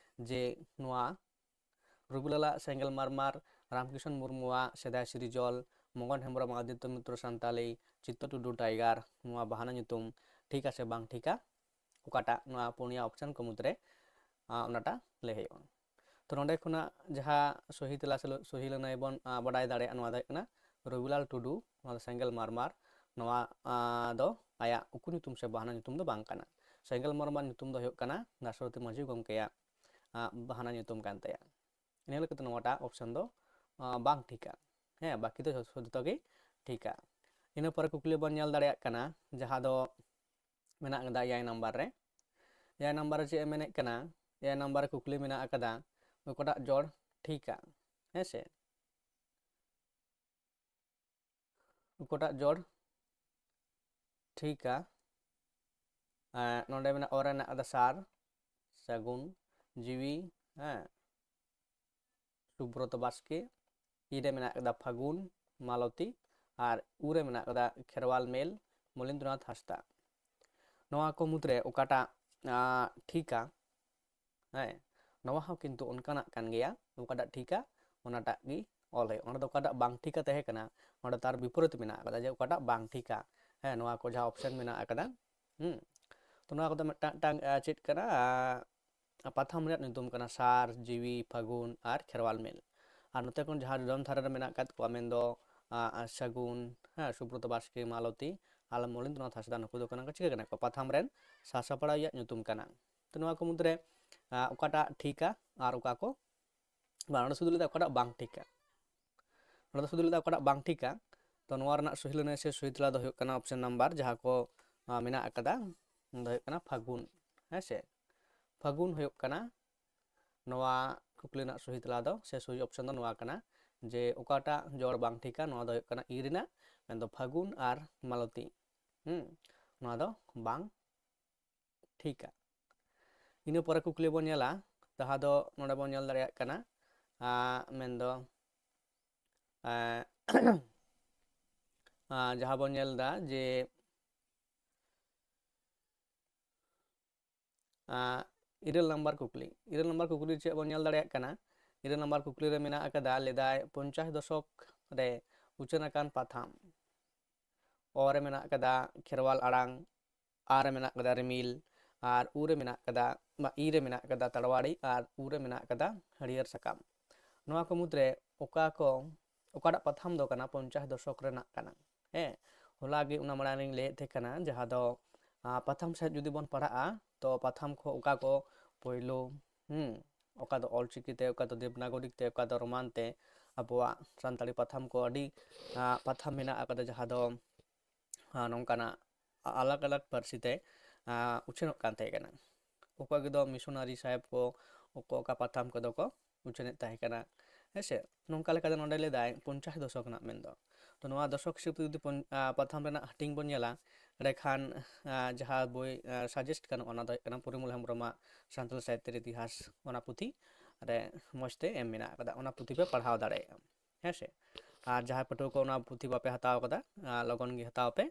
ᱡᱮ ᱱᱚᱣᱟ ᱨᱚᱵᱤᱞᱟᱞᱟᱜ ᱥᱮᱸᱜᱮᱞ ᱢᱟᱨᱢᱟᱨ, ᱨᱟᱢᱠᱨᱤᱥᱚᱱ ᱢᱩᱨᱢᱩᱣᱟᱜ ᱥᱮᱫᱟᱭ ᱥᱤᱨᱡᱚᱞ, ᱢᱚᱜᱚᱱ ᱦᱮᱢᱵᱨᱚᱢ ᱟᱫᱤᱛᱛᱚ ᱢᱤᱛᱨᱚ ᱥᱟᱱᱛᱟᱞᱤ, ᱪᱤᱛᱛᱚ ᱴᱩᱰᱩ ᱴᱟᱭᱜᱟᱨ, ᱱᱚᱣᱟ ᱵᱟᱦᱟᱱᱟ ᱧᱩᱛᱩᱢ ᱴᱷᱤᱠ ᱟᱥᱮ ᱵᱟᱝ ᱴᱷᱤᱠᱟ, ᱚᱠᱟᱴᱟᱜ ᱱᱚᱣᱟ ᱯᱩᱱᱭᱟ option ᱠᱚ ᱢᱩᱫᱽᱨᱮ, ᱟᱸ, ᱚᱱᱟᱴᱟᱜ ᱞᱟᱹᱭ ᱦᱩᱭᱩᱜᱼᱟ᱾ ᱛᱚ ᱱᱚᱰᱮ ᱠᱷᱚᱱᱟᱜ ᱡᱟᱦᱟᱸ ᱥᱚᱦᱤ ᱛᱮᱞᱟ ᱥᱮ ᱥᱚᱦᱤ ᱞᱟᱹᱱᱟᱹᱭ ᱵᱚᱱ, ᱟᱸ, ᱵᱟᱰᱟᱭ ᱫᱟᱲᱮᱭᱟᱜᱼᱟ, ᱱᱚᱣᱟ ᱫᱚ ᱦᱩᱭᱩᱜ ᱠᱟᱱᱟ ᱨᱚᱵᱤᱞᱟᱞ ᱴᱩᱰᱩ, ᱱᱚᱣᱟ ᱫᱚ ᱥᱮᱸᱜᱮᱞ ᱢᱟᱨᱢᱟᱨ, ᱱᱚᱣᱟ, ᱟᱸ, ᱫᱚ ᱟᱭᱟᱜ ᱩᱠᱩ ᱧᱩᱛᱩᱢ ᱥᱮ ᱵᱟᱦᱟᱱᱟ ᱧᱩᱛᱩᱢ ᱫᱚ ᱵᱟᱝ ᱠᱟᱱᱟ᱾ ᱥᱮᱸᱜᱮᱞ ᱢᱟᱨᱢᱟᱨ ᱧᱩᱛᱩᱢ ᱫᱚ ᱦᱩᱭᱩᱜ ᱠᱟᱱᱟ ᱫᱟᱥᱨᱚᱛᱤ ᱢᱟᱹᱡᱷᱤ ᱜᱚᱢᱠᱮᱭᱟᱜ, ᱟᱸ, ᱵᱟᱦᱟᱱᱟ ᱧᱩᱛᱩᱢ ᱠᱟᱱ ᱛᱟᱭᱟ᱾ ᱤᱱᱟᱹ ᱞᱮᱠᱟᱛᱮ ᱱᱚᱣᱟᱴᱟᱜ option ᱫᱚ, ᱟᱸ, ᱵᱟᱝ ᱴᱷᱤᱠᱟ᱾ ᱦᱮᱸ, ᱵᱟᱹᱠᱤ ᱫᱚ ᱡᱷᱚᱛᱚ ᱜᱮ ᱴᱷᱤᱠᱟ᱾ ᱤᱱᱟᱹ ᱯᱚᱨᱮ ᱠᱩᱠᱞᱤ ᱵᱚᱱ ᱧᱮᱞ ᱫᱟᱲᱮᱭᱟᱜ ᱠᱟᱱᱟ, ᱡᱟᱦᱟᱸ ᱫᱚ ᱢᱮᱱᱟᱜ ᱠᱟᱫᱟ ᱮᱭᱟᱭ ᱱᱟᱢᱵᱟᱨ ᱨᱮ᱾ ᱮᱭᱟᱭ ᱱᱟᱢᱵᱟᱨ ᱨᱮ ᱪᱮᱫ ᱮ ᱢᱮᱱᱮᱫ ᱠᱟᱱᱟ? ᱮᱭᱟᱭ ᱱᱟᱢᱵᱟᱨ ᱨᱮ ᱠᱩᱠᱞᱤ ᱢᱮᱱᱟᱜ ᱟᱠᱟᱫᱟ, ᱚᱠᱟᱴᱟᱜ ᱡᱚᱲ ᱴᱷᱤᱠᱟ? ᱦᱮᱸ ᱥᱮ? ᱚᱠᱟᱴᱟᱜ ᱡᱚᱲ ᱴᱷᱤᱠᱟ? ᱮᱸ, ᱱᱚᱰᱮ ᱢᱮᱱᱟᱜ, ᱚ ᱨᱮ ᱢᱮᱱᱟᱜ ᱟᱠᱟᱫᱟ ᱥᱟᱨ, ᱥᱟᱹᱜᱩᱱ, ᱡᱤᱣᱤ, ᱦᱮᱸ, ᱥᱩᱵᱨᱚᱛᱚ ᱵᱟᱥᱠᱮ, ᱤ ᱨᱮ ᱢᱮᱱᱟᱜ ᱟᱠᱟᱫᱟ ᱯᱷᱟᱹᱜᱩᱱ, ᱢᱟᱞᱚᱛᱤ, ᱟᱨ ᱩ ᱨᱮ ᱢᱮᱱᱟᱜ ᱟᱠᱟᱫᱟ ᱠᱷᱮᱨᱣᱟᱞ ᱢᱮᱞ, ᱢᱚᱞᱤᱱᱫᱨᱚᱱᱟᱛᱷ ᱦᱟᱸᱥᱫᱟ᱾ ᱱᱚᱣᱟ ᱠᱚ ᱢᱩᱫᱽᱨᱮ ᱚᱠᱟᱴᱟᱜ, ᱟᱸ, ᱴᱷᱤᱠᱟ? ᱦᱮᱸ, ᱱᱚᱣᱟ ᱦᱚᱸ ᱠᱤᱱᱛᱩ ᱚᱱᱠᱟᱱᱟᱜ ᱠᱟᱱ ᱜᱮᱭᱟ, ᱚᱠᱟᱴᱟᱜ ᱴᱷᱤᱠᱟ ᱚᱱᱟᱴᱟᱜ ᱜᱮ ᱚᱞ ᱦᱩᱭᱩᱜᱼᱟ᱾ ᱚᱸᱰᱮ ᱫᱚ ᱚᱠᱟᱴᱟᱜ ᱵᱟᱝ ᱴᱷᱤᱠᱟ ᱛᱟᱦᱮᱸ ᱠᱟᱱᱟ, ᱚᱸᱰᱮ ᱛᱟᱨ ᱵᱤᱯᱚᱨᱤᱛ ᱢᱮᱱᱟᱜ ᱟᱠᱟᱫᱟ, ᱡᱮ ᱚᱠᱟᱴᱟᱜ ᱵᱟᱝ ᱴᱷᱤᱠᱟ᱾ ᱦᱮᱸ, ᱱᱚᱣᱟ ᱠᱚ ᱡᱟᱦᱟᱸ ᱚᱯᱥᱮᱱ ᱢᱮᱱᱟᱜ ᱟᱠᱟᱫᱟ᱾ ᱦᱩᱸ, ᱛᱚ ᱱᱚᱣᱟ ᱠᱚᱫᱚ ᱢᱤᱫᱴᱟᱝ, ᱢᱤᱫᱴᱟᱝ, ᱟᱸ, ᱪᱮᱫ ᱠᱟᱱᱟ, ᱟᱸ, ᱯᱟᱛᱷᱟᱢ ᱨᱮᱭᱟᱜ ᱧᱩᱛᱩᱢ ᱠᱟᱱᱟ ᱥᱟᱨ, ᱡᱤᱣᱤ, ᱯᱷᱟᱹᱜᱩᱱ ᱟᱨ ᱠᱷᱮᱨᱣᱟᱞ ᱢᱤᱞ᱾ ᱟᱨ ᱱᱚᱛᱮ ᱠᱷᱚᱱ ᱡᱟᱦᱟᱸ ᱡᱚᱡᱚᱢ ᱫᱷᱟᱨᱮ ᱨᱮ ᱢᱮᱱᱟᱜ ᱟᱠᱟᱫ ᱠᱚᱣᱟ, ᱢᱮᱱᱫᱚ, ᱟᱸ, ᱥᱟᱹᱜᱩᱱ, ᱦᱮᱸ, ᱥᱩᱵᱨᱚᱛᱚ ᱵᱟᱥᱠᱮ, ᱢᱟᱞᱚᱛᱤ ᱟᱨ ᱢᱚᱞᱤᱱᱫᱨᱚᱱᱟᱛᱷ ᱦᱟᱸᱥᱫᱟ, ᱱᱩᱠᱩ ᱫᱚ ᱠᱟᱱᱟ ᱠᱚ, ᱪᱤᱠᱟᱹ ᱠᱟᱱᱟ ᱠᱚ? ᱯᱟᱛᱷᱟᱢ ᱨᱮᱱ ᱥᱟᱥᱟᱯᱲᱟᱣᱤᱡᱟᱜ ᱧᱩᱛᱩᱢ ᱠᱟᱱᱟ᱾ ᱛᱚ ᱱᱚᱣᱟ ᱠᱚ ᱢᱩᱫᱽᱨᱮ, ᱟᱸ, ᱚᱠᱟᱴᱟᱜ ᱴᱷᱤᱠᱟ ᱟᱨ ᱚᱠᱟ ᱠᱚ ᱵᱟᱝ, ᱚᱸᱰᱮ ᱥᱩᱫᱷᱩ ᱞᱟᱹᱭᱫᱟ ᱚᱠᱟᱴᱟᱜ ᱵᱟᱝ ᱴᱷᱤᱠᱟ᱾ ᱚᱸᱰᱮ ᱫᱚ ᱥᱩᱫᱷᱩ ᱞᱟᱹᱭᱫᱟ ᱚᱠᱟᱴᱟᱜ ᱵᱟᱝ ᱴᱷᱤᱠᱟ᱾ ᱛᱚ ᱱᱚᱣᱟ ᱨᱮᱱᱟᱜ ᱥᱚᱦᱤ ᱞᱟᱹᱱᱟᱹᱭ ᱥᱮ ᱥᱚᱦᱤ ᱛᱮᱞᱟ ᱫᱚ ᱦᱩᱭᱩᱜ ᱠᱟᱱᱟ ᱚᱯᱥᱮᱱ ᱱᱟᱢᱵᱟᱨ, ᱡᱟᱦᱟᱸ ᱠᱚ, ᱟᱸ, ᱢᱮᱱᱟᱜ ᱟᱠᱟᱫᱟ, ᱚᱱᱟ ᱫᱚ ᱦᱩᱭᱩᱜ ᱠᱟᱱᱟ ᱯᱷᱟᱹᱜᱩᱱ᱾ ᱦᱮᱸ ᱥᱮ, ᱯᱷᱟᱹᱜᱩᱱ ᱦᱩᱭᱩᱜ ᱠᱟᱱᱟ ᱱᱚᱣᱟ ᱠᱩᱠᱞᱤ ᱨᱮᱱᱟᱜ ᱥᱚᱦᱤ ᱛᱮᱞᱟ ᱫᱚ, ᱥᱮ ᱥᱚᱦᱤ ᱚᱯᱥᱮᱱ ᱫᱚ ᱱᱚᱣᱟ ᱠᱟᱱᱟ, ᱡᱮ ᱚᱠᱟᱴᱟᱜ ᱡᱚᱲ ᱵᱟᱝ ᱴᱷᱤᱠᱟ, ᱱᱚᱣᱟ ᱫᱚ ᱦᱩᱭᱩᱜ ᱠᱟᱱᱟ ᱤ ᱨᱮᱱᱟᱜ, ᱢᱮᱱᱫᱚ ᱯᱷᱟᱹᱜᱩᱱ ᱟᱨ ᱢᱟᱞᱚᱛᱤ᱾ ᱦᱩᱸ, ᱱᱚᱣᱟ ᱫᱚ ᱵᱟᱝ ᱴᱷᱤᱠᱟ᱾ ᱤᱱᱟᱹ ᱯᱚᱨᱮ ᱠᱩᱠᱞᱤ ᱵᱚᱱ ᱧᱮᱞᱟ, ᱡᱟᱦᱟᱸ ᱫᱚ ᱱᱚᱰᱮ ᱵᱚᱱ ᱧᱮᱞ ᱫᱟᱲᱮᱭᱟᱜ ᱠᱟᱱᱟ, ᱟᱸ, ᱢᱮᱱᱫᱚ, ᱟᱸ, ᱟᱸ, ᱡᱟᱦᱟᱸ ᱵᱚᱱ ᱧᱮᱞ ᱮᱫᱟ ᱡᱮ, ᱟᱸ, ᱤᱨᱟᱹᱞ ᱱᱟᱢᱵᱟᱨ ᱠᱩᱠᱞᱤ᱾ ᱤᱨᱟᱹᱞ ᱱᱟᱢᱵᱟᱨ ᱠᱩᱠᱞᱤ ᱪᱮᱫ ᱵᱚᱱ ᱧᱮᱞ ᱫᱟᱲᱮᱭᱟᱜ ᱠᱟᱱᱟ? ᱤᱨᱟᱹᱞ ᱱᱟᱢᱵᱟᱨ ᱠᱩᱠᱞᱤ ᱨᱮ ᱢᱮᱱᱟᱜ ᱟᱠᱟᱫᱟ, ᱞᱟᱹᱭᱫᱟᱭ ᱯᱚᱧᱪᱟᱥ ᱫᱚᱥᱚᱠ ᱨᱮ ᱩᱪᱷᱟᱹᱱ ᱟᱠᱟᱱ ᱯᱟᱛᱷᱟᱢ᱾ ᱚ ᱨᱮ ᱢᱮᱱᱟᱜ ᱟᱠᱟᱫᱟ ᱠᱷᱮᱨᱣᱟᱞ ᱟᱲᱟᱝ, ᱟ ᱨᱮ ᱢᱮᱱᱟᱜ ᱟᱠᱟᱫᱟ ᱨᱤᱢᱤᱞ, ᱟᱨ ᱩ ᱨᱮ ᱢᱮᱱᱟᱜ ᱟᱠᱟᱫᱟ, ᱵᱟ, ᱤ ᱨᱮ ᱢᱮᱱᱟᱜ ᱟᱠᱟᱫᱟ ᱛᱟᱲᱣᱟᱲᱤ, ᱟᱨ ᱩ ᱨᱮ ᱢᱮᱱᱟᱜ ᱟᱠᱟᱫᱟ ᱦᱟᱹᱨᱭᱟᱹᱲ ᱥᱟᱠᱟᱢ᱾ ᱱᱚᱣᱟ ᱠᱚ ᱢᱩᱫᱽᱨᱮ ᱚᱠᱟ ᱠᱚ, ᱚᱠᱟᱴᱟᱜ ᱯᱟᱛᱷᱟᱢ ᱫᱚ ᱠᱟᱱᱟ ᱯᱚᱧᱪᱟᱥ ᱫᱚᱥᱚᱠ ᱨᱮᱱᱟᱜ ᱠᱟᱱᱟ? ᱦᱮᱸ, ᱦᱚᱞᱟ ᱜᱮ ᱚᱱᱟ ᱢᱟᱲᱟᱝ ᱨᱤᱧ ᱞᱟᱹᱭᱮᱫ ᱛᱟᱦᱮᱸ ᱠᱟᱱᱟ, ᱡᱟᱦᱟᱸ ᱫᱚ, ᱟᱸ, ᱯᱟᱛᱷᱟᱢ ᱥᱮᱫ ᱡᱩᱫᱤ ᱵᱚᱱ ᱯᱟᱲᱦᱟᱜᱼᱟ, ᱛᱚ ᱯᱟᱛᱷᱟᱢ ᱠᱚ ᱚᱠᱟ ᱠᱚ ᱯᱳᱭᱞᱳ, ᱦᱩᱸ, ᱚᱠᱟ ᱫᱚ ᱚᱞᱪᱤᱠᱤ ᱛᱮ, ᱚᱠᱟ ᱫᱚ ᱫᱮᱵᱽᱱᱟᱜᱚᱨᱤ ᱛᱮ, ᱚᱠᱟ ᱫᱚ ᱨᱳᱢᱟᱱ ᱛᱮ, ᱟᱵᱚᱣᱟᱜ ᱥᱟᱱᱛᱟᱲᱤ ᱯᱟᱛᱷᱟᱢ ᱠᱚ ᱟᱹᱰᱤ, ᱟᱸ, ᱯᱟᱛᱷᱟᱢ ᱢᱮᱱᱟᱜ ᱟᱠᱟᱫᱟ, ᱡᱟᱦᱟᱸ ᱫᱚ, ᱟᱸ, ᱱᱚᱝᱠᱟᱱᱟᱜ ᱟᱞᱟᱜᱽ ᱟᱞᱟᱜᱽ ᱯᱟᱹᱨᱥᱤ ᱛᱮ, ᱟᱸ, ᱩᱪᱷᱟᱹᱱᱚᱜ ᱠᱟᱱ ᱛᱟᱦᱮᱸ ᱠᱟᱱᱟ᱾ ᱚᱠᱚᱭ ᱠᱚᱫᱚ ᱢᱤᱥᱚᱱᱟᱨᱤ ᱥᱟᱦᱮᱵᱽ ᱠᱚ, ᱚᱠᱚ ᱚᱠᱟ ᱯᱟᱛᱷᱟᱢ ᱠᱚᱫᱚ ᱠᱚ ᱩᱪᱷᱟᱹᱱᱮᱫ ᱛᱟᱦᱮᱸ ᱠᱟᱱᱟ᱾ ᱦᱮᱸ ᱥᱮ, ᱱᱚᱝᱠᱟ ᱞᱮᱠᱟᱛᱮ ᱱᱚᱰᱮ ᱞᱟᱹᱭᱫᱟᱭ ᱯᱚᱧᱪᱟᱥ ᱫᱚᱥᱚᱠ ᱨᱮᱱᱟᱜ ᱢᱮᱱᱫᱚ᱾ ᱛᱚ ᱱᱚᱣᱟ ᱫᱚᱥᱚᱠ ᱦᱤᱥᱟᱹᱵ ᱛᱮ ᱡᱩᱫᱤ ᱯᱚᱧ-, ᱟᱸ, ᱯᱟᱛᱷᱟᱢ ᱨᱮᱱᱟᱜ ᱦᱟᱹᱴᱤᱧ ᱵᱚᱱ ᱧᱮᱞᱟ, ᱮᱸᱰᱮᱠᱷᱟᱱ, ᱟᱸ, ᱡᱟᱦᱟᱸ ᱵᱳᱭ, ᱟᱸ, suggest ᱜᱟᱱᱚᱜᱼᱟ, ᱚᱱᱟ ᱫᱚ ᱦᱩᱭᱩᱜ ᱠᱟᱱᱟ ᱯᱚᱨᱤᱢᱚᱞ ᱦᱮᱢᱵᱨᱚᱢᱟᱜ ᱥᱟᱱᱛᱟᱲ ᱥᱟᱦᱤᱛᱛᱚ ᱨᱮ ᱤᱛᱤᱦᱟᱥ, ᱚᱱᱟ ᱯᱩᱛᱷᱤ ᱨᱮ ᱢᱚᱡᱽ ᱛᱮ ᱮᱢ ᱢᱮᱱᱟᱜ ᱟᱠᱟᱫᱟ, ᱚᱱᱟ ᱯᱩᱛᱷᱤ ᱯᱮ ᱯᱟᱲᱦᱟᱣ ᱫᱟᱲᱮᱭᱟᱜᱼᱟ᱾ ᱦᱮᱸ ᱥᱮ, ᱟᱨ ᱡᱟᱦᱟᱸᱭ ᱯᱟᱹᱴᱷᱩᱣᱟᱹ ᱠᱚ ᱚᱱᱟ ᱯᱩᱛᱷᱤ ᱵᱟᱯᱮ ᱦᱟᱛᱟᱣ ᱟᱠᱟᱫᱟ, ᱟᱸ, ᱞᱚᱜᱚᱱ ᱜᱮ ᱦᱟᱛᱟᱣ ᱯᱮ᱾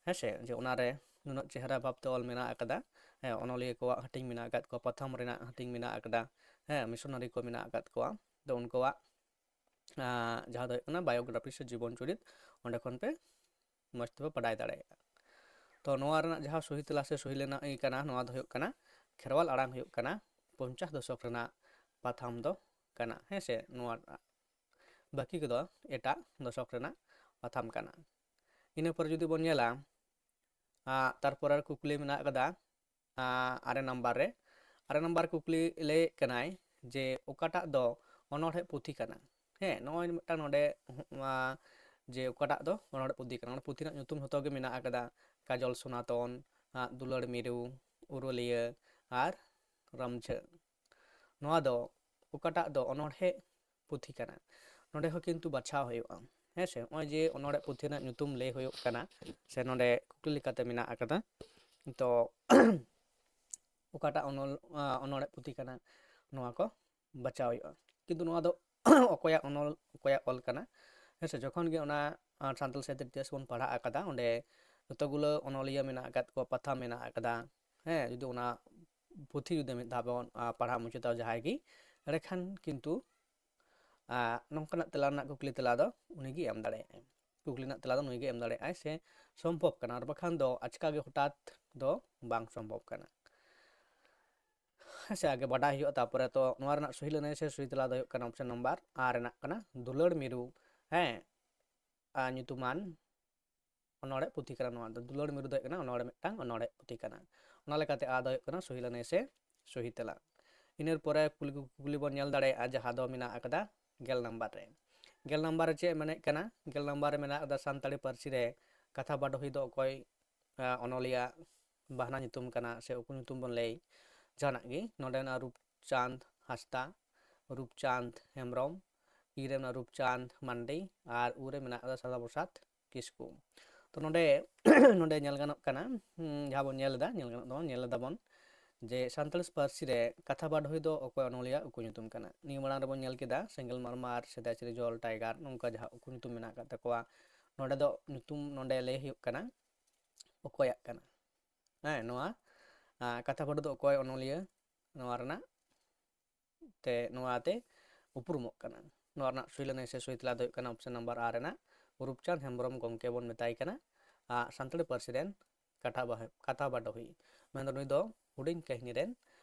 ᱦᱮᱸ ᱥᱮ, ᱡᱮ ᱚᱱᱟᱨᱮ ᱱᱩᱱᱟᱹᱜ ᱪᱮᱦᱨᱟ ᱵᱷᱟᱵᱽᱛᱮ ᱚᱞ ᱢᱮᱱᱟᱜ ᱟᱠᱟᱫᱟ, ᱦᱮᱸ, ᱚᱱᱚᱞᱤᱭᱟᱹ ᱠᱚᱣᱟᱜ ᱦᱟᱹᱴᱤᱧ ᱢᱮᱱᱟᱜ ᱟᱠᱟᱫ ᱠᱚᱣᱟ, ᱯᱟᱛᱷᱟᱢ ᱨᱮᱱᱟᱜ ᱦᱟᱹᱴᱤᱧ ᱢᱮᱱᱟᱜ ᱟᱠᱟᱫᱟ, ᱦᱮᱸ, ᱢᱤᱥᱚᱱᱟᱨᱤ ᱠᱚ ᱢᱮᱱᱟᱜ ᱟᱠᱟᱫ ᱠᱚᱣᱟ᱾ ᱛᱚ ᱩᱱᱠᱩᱣᱟᱜ ᱟᱸ, ᱡᱟᱦᱟᱸ ᱫᱚ ᱦᱩᱭᱩᱜ ᱠᱟᱱᱟ ᱵᱟᱭᱳᱜᱨᱟᱯᱷᱤ ᱥᱮ ᱡᱤᱵᱚᱱ ᱪᱚᱨᱤᱛ, ᱚᱸᱰᱮ ᱠᱷᱚᱱ ᱯᱮ ᱢᱚᱡᱽ ᱛᱮᱯᱮ ᱵᱟᱰᱟᱭ ᱫᱟᱲᱮᱭᱟᱜᱼᱟ᱾ ᱛᱚ ᱱᱚᱣᱟ ᱨᱮᱱᱟᱜ ᱡᱟᱦᱟᱸ ᱥᱚᱦᱤ ᱛᱮᱞᱟ ᱥᱮ ᱥᱚᱦᱤ ᱞᱮᱱᱟ ᱤᱭᱟᱹ ᱠᱟᱱᱟ, ᱱᱚᱣᱟ ᱫᱚ ᱦᱩᱭᱩᱜ ᱠᱟᱱᱟ ᱠᱷᱮᱨᱣᱟᱞ ᱟᱲᱟᱝ, ᱦᱩᱭᱩᱜ ᱠᱟᱱᱟ ᱯᱚᱧᱪᱟᱥ ᱫᱚᱥᱚᱠ ᱨᱮᱱᱟᱜ ᱯᱟᱛᱷᱟᱢ ᱫᱚ ᱠᱟᱱᱟ, ᱦᱮᱸ ᱥᱮ? ᱱᱚᱣᱟ ᱨᱮᱱᱟᱜ ᱵᱟᱹᱠᱤ ᱠᱚᱫᱚ ᱮᱴᱟᱜ ᱫᱚᱥᱚᱠ ᱨᱮᱱᱟᱜ ᱯᱟᱛᱷᱟᱢ ᱠᱟᱱᱟ᱾ ᱤᱱᱟᱹ ᱯᱚᱨᱮ ᱡᱩᱫᱤ ᱵᱚᱱ ᱧᱮᱞᱟ, ᱟᱸ, ᱛᱟᱨᱯᱚᱨᱮ ᱠᱩᱠᱞᱤ ᱢᱮᱱᱟᱜ ᱟᱠᱟᱫᱟ, ᱟᱸ, ᱟᱨᱮ ᱱᱟᱢᱵᱟᱨ ᱨᱮ᱾ ᱟᱨᱮ ᱱᱟᱢᱵᱟᱨ ᱠᱩᱠᱞᱤ ᱞᱟᱹᱭᱮᱫ ᱠᱟᱱᱟᱭ ᱡᱮ ᱚᱠᱟᱴᱟᱜ ᱫᱚ ᱚᱱᱚᱬᱦᱮ ᱯᱩᱛᱷᱤ ᱠᱟᱱᱟ? ᱦᱮᱸ, ᱱᱚᱜᱼᱚᱭ ᱢᱤᱫᱴᱟᱝ ᱱᱚᱰᱮ, ᱟᱸ, ᱡᱮ ᱚᱠᱟᱴᱟᱜ ᱫᱚ ᱚᱱᱚᱬᱦᱮ ᱯᱩᱛᱷᱤ ᱠᱟᱱᱟ? ᱚᱱᱟ ᱯᱩᱛᱷᱤ ᱨᱮᱱᱟᱜ ᱧᱩᱛᱩᱢ ᱡᱷᱚᱛᱚ ᱜᱮ ᱢᱮᱱᱟᱜ ᱟᱠᱟᱫᱟ, ᱠᱟᱡᱚᱞ ᱥᱳᱱᱟᱛᱚᱱ, ᱟᱸ, ᱫᱩᱞᱟᱹᱲ ᱢᱤᱨᱩ, ᱩᱨᱩᱞᱤᱭᱟᱹ ᱟᱨ ᱨᱟᱢᱡᱷᱟᱹ᱾ ᱱᱚᱣᱟ ᱫᱚ ᱚᱠᱟᱴᱟᱜ ᱫᱚ ᱚᱱᱚᱬᱦᱮ ᱯᱩᱛᱷᱤ ᱠᱟᱱᱟ? ᱱᱚᱰᱮ ᱦᱚᱸ ᱠᱤᱱᱛᱩ ᱵᱟᱪᱷᱟᱣ ᱦᱩᱭᱩᱜᱼᱟ, ᱦᱮᱸ ᱥᱮ? ᱱᱚᱜᱼᱚᱭ ᱡᱮ ᱚᱱᱚᱬᱦᱮ ᱯᱩᱛᱷᱤ ᱨᱮᱱᱟᱜ ᱧᱩᱛᱩᱢ ᱞᱟᱹᱭ ᱦᱩᱭᱩᱜ ᱠᱟᱱᱟ, ᱥᱮ ᱱᱚᱰᱮ ᱠᱩᱠᱞᱤ ᱞᱮᱠᱟᱛᱮ ᱢᱮᱱᱟᱜ ᱟᱠᱟᱫᱟ, ᱛᱚ ᱚᱠᱟᱴᱟᱜ ᱚᱱᱚᱞ, ᱟᱸ, ᱚᱱᱚᱬᱦᱮ ᱯᱩᱛᱷᱤ ᱠᱟᱱᱟ, ᱱᱚᱣᱟ ᱠᱚ ᱵᱟᱪᱷᱟᱣ ᱦᱩᱭᱩᱜᱼᱟ᱾ ᱠᱤᱱᱛᱩ ᱱᱚᱣᱟ ᱫᱚ ᱚᱠᱚᱭᱟᱜ ᱚᱱᱚᱞ, ᱚᱠᱚᱭᱟᱜ ᱚᱞ ᱠᱟᱱᱟ, ᱦᱮᱸ ᱥᱮ? ᱡᱚᱠᱷᱚᱱ ᱜᱮ ᱚᱱᱟ, ᱟᱸ, ᱥᱟᱱᱛᱟᱲ ᱥᱟᱦᱤᱛ ᱤᱛᱤᱦᱟᱥ ᱵᱚᱱ ᱯᱟᱲᱦᱟᱜ ᱟᱠᱟᱫᱟ, ᱚᱸᱰᱮ ᱡᱚᱛᱚ ᱜᱩᱞᱟᱹ ᱚᱱᱚᱞᱤᱭᱟᱹ ᱢᱮᱱᱟᱜ ᱟᱠᱟᱫ ᱠᱚᱣᱟ, ᱯᱟᱛᱷᱟᱢ ᱢᱮᱱᱟᱜ ᱟᱠᱟᱫᱟ, ᱦᱮᱸ, ᱡᱩᱫᱤ ᱚᱱᱟ ᱯᱩᱛᱷᱤ ᱡᱩᱫᱤ ᱢᱤᱫ ᱫᱷᱟᱣ ᱵᱚᱱ, ᱟᱸ, ᱯᱟᱲᱦᱟᱣ ᱢᱩᱪᱟᱹᱫᱟ ᱡᱟᱦᱟᱸᱭ ᱜᱮ, ᱮᱸᱰᱮᱠᱷᱟᱱ ᱠᱤᱱᱛᱩ, ᱟᱸ, ᱱᱚᱝᱠᱟᱱᱟᱜ ᱛᱮᱞᱟ ᱨᱮᱱᱟᱜ ᱠᱩᱠᱞᱤ ᱛᱮᱞᱟ ᱫᱚ ᱩᱱᱤᱜᱮ ᱮᱢ ᱫᱟᱲᱮᱭᱟᱜᱼᱟᱭ᱾ ᱠᱩᱠᱞᱤ ᱨᱮᱱᱟᱜ ᱛᱮᱞᱟ ᱫᱚ ᱱᱩᱭ ᱜᱮ ᱮᱢ ᱫᱟᱲᱮᱭᱟᱜᱼᱟᱭ, ᱥᱮ ᱥᱚᱢᱵᱷᱚᱵ ᱠᱟᱱᱟ, ᱟᱨ ᱵᱟᱠᱷᱟᱱ ᱫᱚ ᱟᱪᱠᱟ ᱜᱮ ᱦᱚᱴᱟᱛ ᱫᱚ ᱵᱟᱝ ᱥᱚᱢᱵᱷᱚᱵ ᱠᱟᱱᱟ᱾ ᱦᱮᱸ ᱥᱮ, ᱟᱜᱮ ᱵᱟᱰᱟᱭ ᱦᱩᱭᱩᱜᱼᱟ, ᱛᱟᱨᱯᱚᱨᱮ ᱛᱚ ᱱᱚᱣᱟ ᱨᱮᱱᱟᱜ ᱥᱚᱦᱤ ᱞᱟᱹᱱᱟᱹᱭ ᱥᱮ ᱥᱚᱦᱤ ᱛᱮᱞᱟ ᱫᱚ ᱦᱩᱭᱩᱜ ᱠᱟᱱᱟ ᱚᱯᱥᱮᱱ ᱱᱟᱢᱵᱟᱨ ᱟᱨ ᱨᱮᱱᱟᱜ ᱠᱟᱱᱟ ᱫᱩᱞᱟᱹᱲ ᱢᱤᱨᱩ, ᱦᱮᱸ, ᱟᱨ ᱧᱩᱛᱩᱢᱟᱱ ᱚᱱᱚᱬᱦᱮ ᱯᱩᱛᱷᱤ ᱠᱟᱱᱟ ᱱᱚᱣᱟ ᱫᱚ᱾ ᱫᱩᱞᱟᱹᱲ ᱢᱤᱨᱩ ᱫᱚ ᱦᱩᱭᱩᱜ ᱠᱟᱱᱟ ᱚᱱᱚᱬᱦᱮ, ᱢᱤᱫᱴᱟᱝ ᱚᱱᱚᱬᱦᱮ ᱯᱩᱛᱷᱤ ᱠᱟᱱᱟ᱾ ᱚᱱᱟ ᱞᱮᱠᱟᱛᱮ ᱟ ᱫᱚ ᱦᱩᱭᱩᱜ ᱠᱟᱱᱟ ᱥᱚᱦᱤ ᱞᱟᱹᱱᱟᱹᱭ ᱥᱮ ᱥᱚᱦᱤ ᱛᱮᱞᱟ᱾ ᱤᱱᱟᱹ ᱯᱚᱨᱮ ᱠᱩᱠᱞᱤ, ᱠᱩᱠᱞᱤ ᱵᱚᱱ ᱧᱮᱞ ᱫᱟᱲᱮᱭᱟᱜᱼᱟ, ᱡᱟᱦᱟᱸ ᱫᱚ ᱢᱮᱱᱟᱜ ᱟᱠᱟᱫᱟ ᱜᱮᱞ ᱱᱟᱢᱵᱟᱨ ᱨᱮ᱾ ᱜᱮᱞ ᱱᱟᱢᱵᱟᱨ ᱨᱮ ᱪᱮᱫ ᱢᱮᱱᱮᱫ ᱠᱟᱱᱟ? ᱜᱮᱞ ᱱᱟᱢᱵᱟᱨ ᱨᱮ ᱢᱮᱱᱟᱜ ᱟᱠᱟᱫᱟ ᱥᱟᱱᱛᱟᱲᱤ ᱯᱟᱹᱨᱥᱤ ᱨᱮ ᱠᱟᱛᱷᱟ ᱵᱟᱰᱚᱦᱤ ᱫᱚ ᱚᱠᱚᱭ, ᱟᱸ, ᱚᱱᱚᱞᱤᱭᱟᱹ ᱵᱟᱦᱱᱟ ᱧᱩᱛᱩᱢ ᱠᱟᱱᱟ ᱥᱮ ᱩᱠᱩ ᱧᱩᱛᱩᱢ ᱵᱚᱱ ᱞᱟᱹᱭ ᱡᱟᱦᱟᱱᱟᱜ ᱜᱮ᱾ ᱱᱚᱰᱮ ᱢᱮᱱᱟᱜᱼᱟ ᱨᱩᱯᱪᱟᱸᱫᱽ ᱦᱟᱸᱥᱫᱟ, ᱨᱩᱯᱪᱟᱸᱫᱽ ᱦᱮᱢᱵᱨᱚᱢ, ᱤ ᱨᱮ ᱢᱮᱱᱟᱜᱼᱟ ᱨᱩᱯᱪᱟᱸᱫᱽ ᱢᱟᱱᱰᱤ, ᱟᱨ ᱩ ᱨᱮ ᱢᱮᱱᱟᱜ ᱟᱠᱟᱫᱟ ᱥᱟᱫᱟ ᱯᱨᱚᱥᱟᱫᱽ ᱠᱤᱥᱠᱩ᱾ ᱛᱚ ᱱᱚᱰᱮ, ᱱᱚᱰᱮ ᱧᱮᱞ ᱜᱟᱱᱚᱜ ᱠᱟᱱᱟ, ᱦᱩᱸ, ᱡᱟᱦᱟᱸ ᱵᱚᱱ ᱧᱮᱞ ᱮᱫᱟ, ᱧᱮᱞ ᱜᱟᱱᱚᱜ ᱫᱚ ᱧᱮᱞ ᱮᱫᱟ ᱵᱚᱱ ᱡᱮ ᱥᱟᱱᱛᱟᱲᱤ ᱯᱟᱹᱨᱥᱤ ᱨᱮ ᱠᱟᱛᱷᱟ ᱵᱟᱰᱚᱦᱤ ᱫᱚ ᱚᱠᱚᱭ ᱚᱱᱚᱞᱤᱭᱟᱹ ᱩᱠᱩ ᱧᱩᱛᱩᱢ ᱠᱟᱱᱟ᱾ ᱱᱤᱭᱟᱹ ᱢᱟᱲᱟᱝ ᱨᱮᱵᱚᱱ ᱧᱮᱞ ᱠᱮᱫᱟ ᱥᱮᱸᱜᱮᱞ ᱢᱟᱨᱢᱟᱨ, ᱥᱮᱫᱟᱭ ᱪᱤᱨᱤ ᱡᱚᱞ, ᱴᱟᱭᱜᱟᱨ, ᱱᱚᱝᱠᱟ ᱡᱟᱦᱟᱸ ᱩᱠᱩ ᱧᱩᱛᱩᱢ ᱢᱮᱱᱟᱜ ᱟᱠᱟᱫ ᱛᱟᱠᱚᱣᱟ, ᱱᱚᱰᱮ ᱫᱚ ᱧᱩᱛᱩᱢ ᱱᱚᱰᱮ ᱞᱟᱹᱭ ᱦᱩᱭᱩᱜ ᱠᱟᱱᱟ ᱚᱠᱚᱭᱟᱜ ᱠᱟᱱᱟ᱾ ᱦᱮᱸ, ᱱᱚᱣᱟ ᱟᱨ ᱠᱟᱛᱷᱟ ᱵᱟᱹᱰᱩ ᱫᱚ ᱚᱠᱚᱭ ᱚᱱᱚᱞᱤᱭᱟᱹ ᱱᱚᱣᱟ ᱨᱮᱱᱟᱜ ᱛᱮ, ᱱᱚᱣᱟᱛᱮ ᱩᱯᱨᱩᱢᱚᱜ ᱠᱟᱱᱟ? ᱱᱚᱣᱟ ᱨᱮᱱᱟᱜ ᱥᱩᱭ ᱞᱟᱹᱱᱟᱹᱭ ᱥᱮ ᱥᱩᱭ ᱛᱮᱞᱟ ᱫᱚ ᱦᱩᱭᱩᱜ ᱠᱟᱱᱟ ᱚᱯᱥᱮᱱ ᱱᱟᱢᱵᱟᱨ ᱟᱨ ᱨᱮᱱᱟᱜ ᱨᱩᱯᱪᱟᱸᱫᱽ ᱦᱮᱢᱵᱨᱚᱢ ᱜᱚᱢᱠᱮ ᱵᱚᱱ ᱢᱮᱛᱟᱭ ᱠᱟᱱᱟ᱾ ᱟᱨ ᱥᱟᱱᱛᱟᱲᱤ ᱯᱟᱹᱨᱥᱤ ᱨᱮᱱ ᱠᱟᱛᱷᱟ ᱵᱟᱦ-, ᱠᱟᱛᱷᱟ ᱵᱟᱰᱚᱦᱤ᱾ ᱢᱮᱱᱫᱚ ᱱᱩᱭ ᱫᱚ ᱦᱩᱰᱤᱧ ᱠᱟᱹᱦᱱᱤ ᱨᱮᱱ,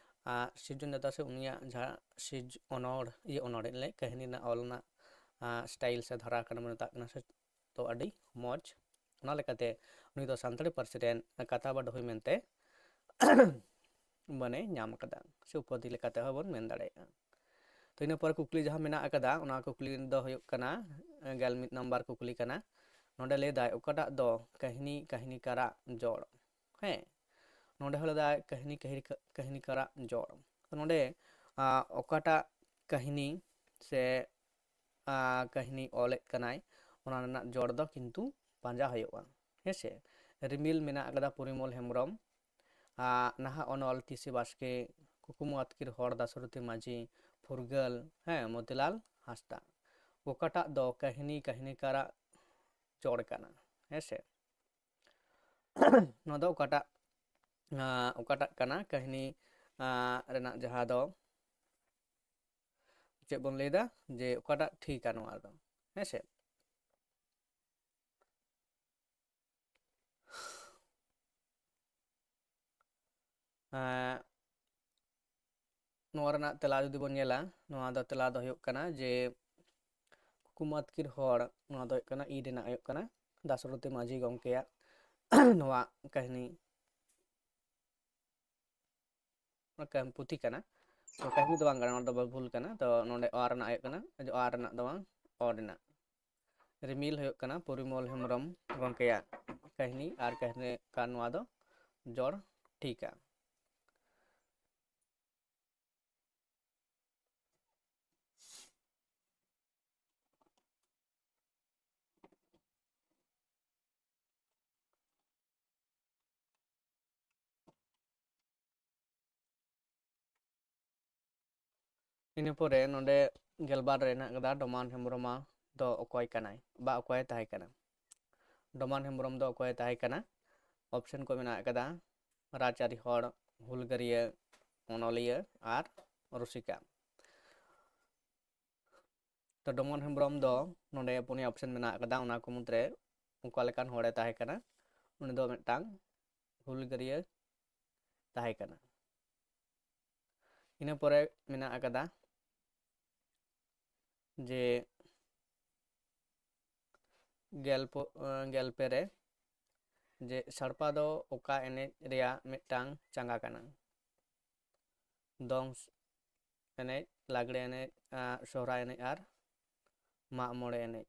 ᱟᱨ ᱥᱤᱨᱡᱚᱱ ᱫᱟᱛᱟ ᱥᱮ ᱩᱱᱤᱭᱟᱜ ᱡᱟᱦᱟᱸ ᱥᱤᱨᱡ-, ᱚᱱᱚᱲ, ᱤᱭᱟᱹ, ᱚᱱᱚᱲ ᱞᱟᱹᱭ, ᱠᱟᱹᱦᱱᱤ ᱨᱮᱱᱟᱜ ᱚᱞ ᱨᱮᱱᱟᱜ, ᱟᱨ style ᱥᱮ ᱫᱷᱟᱨᱟ ᱠᱟᱱᱟ ᱵᱚᱱ ᱢᱮᱛᱟᱜ ᱠᱟᱱᱟ ᱥᱮ, ᱛᱚ ᱟᱹᱰᱤ ᱢᱚᱡᱽ᱾ ᱚᱱᱟ ᱞᱮᱠᱟᱛᱮ ᱱᱩᱭ ᱫᱚ ᱥᱟᱱᱛᱟᱲᱤ ᱯᱟᱹᱨᱥᱤ ᱨᱮᱱ ᱠᱟᱛᱷᱟ ᱵᱟᱰᱚᱦᱤ ᱢᱮᱱᱛᱮ ᱢᱟᱱᱮ ᱧᱟᱢ ᱟᱠᱟᱫᱟ, ᱥᱮ ᱩᱯᱟᱫᱷᱤ ᱞᱮᱠᱟᱛᱮ ᱦᱚᱸ ᱵᱚᱱ ᱢᱮᱱ ᱫᱟᱲᱮᱭᱟᱜᱼᱟ᱾ ᱛᱚ ᱤᱱᱟᱹ ᱯᱚᱨᱮ ᱠᱩᱠᱞᱤ ᱡᱟᱦᱟᱸ ᱢᱮᱱᱟᱜ ᱟᱠᱟᱫᱟ, ᱚᱱᱟ ᱠᱩᱠᱞᱤ ᱫᱚ ᱦᱩᱭᱩᱜ ᱠᱟᱱᱟ, ᱜᱮᱞ ᱢᱤᱫ ᱱᱟᱢᱵᱟᱨ ᱠᱩᱠᱞᱤ ᱠᱟᱱᱟ᱾ ᱱᱚᱰᱮ ᱞᱟᱹᱭ ᱫᱟᱭ, ᱚᱠᱟᱴᱟᱜ ᱫᱚ ᱠᱟᱹᱦᱱᱤ ᱠᱟᱹᱦᱱᱤᱠᱟᱨᱟᱜ ᱡᱚᱲ? ᱦᱮᱸ, ᱱᱚᱰᱮ ᱦᱚᱸ ᱞᱟᱹᱭ ᱫᱟᱭ ᱠᱟᱹᱦᱱᱤ ᱠᱟᱹᱦᱱᱤ-, ᱠᱟᱹᱦᱱᱤᱠᱟᱨᱟᱜ ᱡᱚᱲ᱾ ᱛᱚ ᱱᱚᱰᱮ, ᱟᱸ, ᱚᱠᱟᱴᱟᱜ ᱠᱟᱹᱦᱱᱤ ᱥᱮ, ᱟᱸ, ᱠᱟᱹᱦᱱᱤ ᱚᱞᱮᱫ ᱠᱟᱱᱟᱭ, ᱚᱱᱟ ᱨᱮᱱᱟᱜ ᱡᱚᱲ ᱫᱚ ᱠᱤᱱᱛᱩ ᱯᱟᱸᱡᱟ ᱦᱩᱭᱩᱜᱼᱟ᱾ ᱦᱮᱸ ᱥᱮ? ᱨᱤᱢᱤᱞ ᱢᱮᱱᱟᱜ ᱟᱠᱟᱫᱟ ᱯᱚᱨᱤᱢᱚᱞ ᱦᱮᱢᱵᱨᱚᱢ, ᱟᱨ ᱱᱟᱦᱟᱜ ᱚᱱᱚᱞ ᱴᱤ ᱥᱤ ᱵᱟᱥᱠᱮ, ᱠᱩᱠᱢᱩ ᱟᱹᱛᱠᱤᱨ ᱦᱚᱲ ᱫᱟᱥᱨᱚᱛᱤ ᱢᱟᱹᱡᱷᱤ, ᱯᱷᱩᱨᱜᱟᱹᱞ, ᱦᱮᱸ, ᱢᱚᱛᱤᱞᱟᱞ ᱦᱟᱸᱥᱫᱟ᱾ ᱚᱠᱟᱴᱟᱜ ᱫᱚ ᱠᱟᱹᱦᱱᱤ ᱠᱟᱹᱦᱱᱤᱠᱟᱨᱟᱜ ᱡᱚᱲ ᱠᱟᱱᱟ? ᱦᱮᱸ ᱥᱮ? ᱱᱚᱣᱟ ᱫᱚ ᱚᱠᱟᱴᱟᱜ, ᱟᱸ, ᱚᱠᱟᱴᱟᱜ ᱠᱟᱱᱟ ᱠᱟᱹᱦᱱᱤ, ᱟᱸ, ᱨᱮᱱᱟᱜ ᱡᱟᱦᱟᱸ ᱫᱚ ᱪᱮᱫ ᱵᱚᱱ ᱞᱟᱹᱭᱫᱟ, ᱡᱮ ᱚᱠᱟᱴᱟᱜ ᱴᱷᱤᱠᱟ ᱱᱚᱣᱟ ᱫᱚ, ᱦᱮᱸ ᱥᱮ? ᱮᱸ, ᱱᱚᱣᱟ ᱨᱮᱱᱟᱜ ᱛᱮᱞᱟ ᱡᱩᱫᱤ ᱵᱚᱱ ᱧᱮᱞᱟ, ᱱᱚᱣᱟ ᱫᱚ ᱛᱮᱞᱟ ᱫᱚ ᱦᱩᱭᱩᱜ ᱠᱟᱱᱟ ᱡᱮ ᱠᱩᱠᱢᱩ ᱟᱹᱛᱠᱤᱨ ᱦᱚᱲ, ᱱᱚᱣᱟ ᱫᱚ ᱦᱩᱭᱩᱜ ᱠᱟᱱᱟ ᱤ ᱨᱮᱱᱟᱜ ᱦᱩᱭᱩᱜ ᱠᱟᱱᱟ ᱫᱟᱥᱨᱚᱛᱤ ᱢᱟᱹᱡᱷᱤ ᱜᱚᱢᱠᱮᱭᱟᱜ ᱱᱚᱣᱟ ᱠᱟᱹᱦᱱᱤ᱾ ᱚᱱᱟ ᱠᱟᱹᱦᱱᱤ ᱯᱩᱛᱷᱤ ᱠᱟᱱᱟ᱾ ᱛᱚ ᱠᱟᱹᱦᱱᱤ ᱫᱚ ᱵᱟᱝ ᱠᱟᱱᱟ, ᱱᱚᱣᱟ ᱫᱚ ᱵᱷᱩᱞ ᱠᱟᱱᱟ᱾ ᱛᱚ ᱱᱚᱰᱮ ᱚ ᱨᱮᱱᱟᱜ ᱦᱩᱭᱩᱜ ᱠᱟᱱᱟ, ᱚ ᱨᱮᱱᱟᱜ ᱫᱚ ᱵᱟᱝ, ᱚ ᱨᱮᱱᱟᱜ᱾ ᱨᱤᱢᱤᱞ ᱦᱩᱭᱩᱜ ᱠᱟᱱᱟ ᱯᱚᱨᱤᱢᱚᱞ ᱦᱮᱢᱵᱨᱚᱢ ᱜᱚᱢᱠᱮᱭᱟᱜ ᱠᱟᱹᱦᱱᱤ, ᱟᱨ ᱠᱟᱹᱦᱱᱤ ᱠᱟᱱ ᱱᱚᱣᱟ ᱫᱚ ᱡᱚᱲ ᱴᱷᱤᱠᱟ᱾ ᱤᱱᱟᱹ ᱯᱚᱨᱮ ᱱᱚᱰᱮ ᱜᱮᱞᱵᱟᱨ ᱨᱮ ᱦᱮᱱᱟᱜ ᱟᱠᱟᱫᱟ, ᱰᱚᱢᱟᱱ ᱦᱮᱢᱵᱨᱚᱢᱟ ᱫᱚ ᱚᱠᱚᱭ ᱠᱟᱱᱟᱭ ᱵᱟ ᱚᱠᱚᱭᱮ ᱛᱟᱦᱮᱸ ᱠᱟᱱᱟ? ᱰᱚᱢᱟᱱ ᱦᱮᱢᱵᱨᱚᱢ ᱫᱚ ᱚᱠᱚᱭᱮ ᱛᱟᱦᱮᱸ ᱠᱟᱱᱟ? ᱚᱯᱥᱮᱱ ᱠᱚ ᱢᱮᱱᱟᱜ ᱟᱠᱟᱫᱟ, ᱨᱟᱡᱽᱟᱹᱨᱤ ᱦᱚᱲ, ᱦᱩᱞᱜᱟᱹᱨᱤᱭᱟᱹ, ᱚᱱᱚᱞᱤᱭᱟᱹ ᱟᱨ ᱨᱩᱥᱤᱠᱟ᱾ ᱛᱚ ᱰᱚᱢᱚᱱ ᱦᱮᱢᱵᱨᱚᱢ ᱫᱚ ᱱᱚᱰᱮ ᱯᱩᱱᱭᱟ ᱚᱯᱥᱮᱱ ᱢᱮᱱᱟᱜ ᱟᱠᱟᱫᱟ, ᱚᱱᱟ ᱠᱚ ᱢᱩᱫᱽᱨᱮ ᱚᱠᱟ ᱞᱮᱠᱟᱱ ᱦᱚᱲᱮ ᱛᱟᱦᱮᱸ ᱠᱟᱱᱟ? ᱩᱱᱤ ᱫᱚ ᱢᱤᱫᱴᱟᱝ ᱦᱩᱞᱜᱟᱹᱨᱤᱭᱟᱹ ᱛᱟᱦᱮᱸ ᱠᱟᱱᱟ᱾ ᱤᱱᱟᱹ ᱯᱚᱨᱮ ᱢᱮᱱᱟᱜ ᱟᱠᱟᱫᱟ ᱡᱮ ᱜᱮᱞ ᱯᱚ-, ᱜᱮᱞ ᱯᱮ ᱨᱮ ᱡᱮ ᱥᱟᱲᱯᱟ ᱫᱚ ᱚᱠᱟ ᱮᱱᱮᱡ ᱨᱮᱭᱟᱜ ᱢᱤᱫᱴᱟᱝ ᱪᱟᱸᱜᱟ ᱠᱟᱱᱟ? ᱫᱚᱝ ᱮᱱᱮᱡ, ᱞᱟᱜᱽᱲᱮ ᱮᱱᱮᱡ, ᱟᱸ, ᱥᱚᱦᱨᱟᱭ ᱮᱱᱮᱡ ᱟᱨ ᱢᱟᱜ ᱢᱚᱬᱮ ᱮᱱᱮᱡ᱾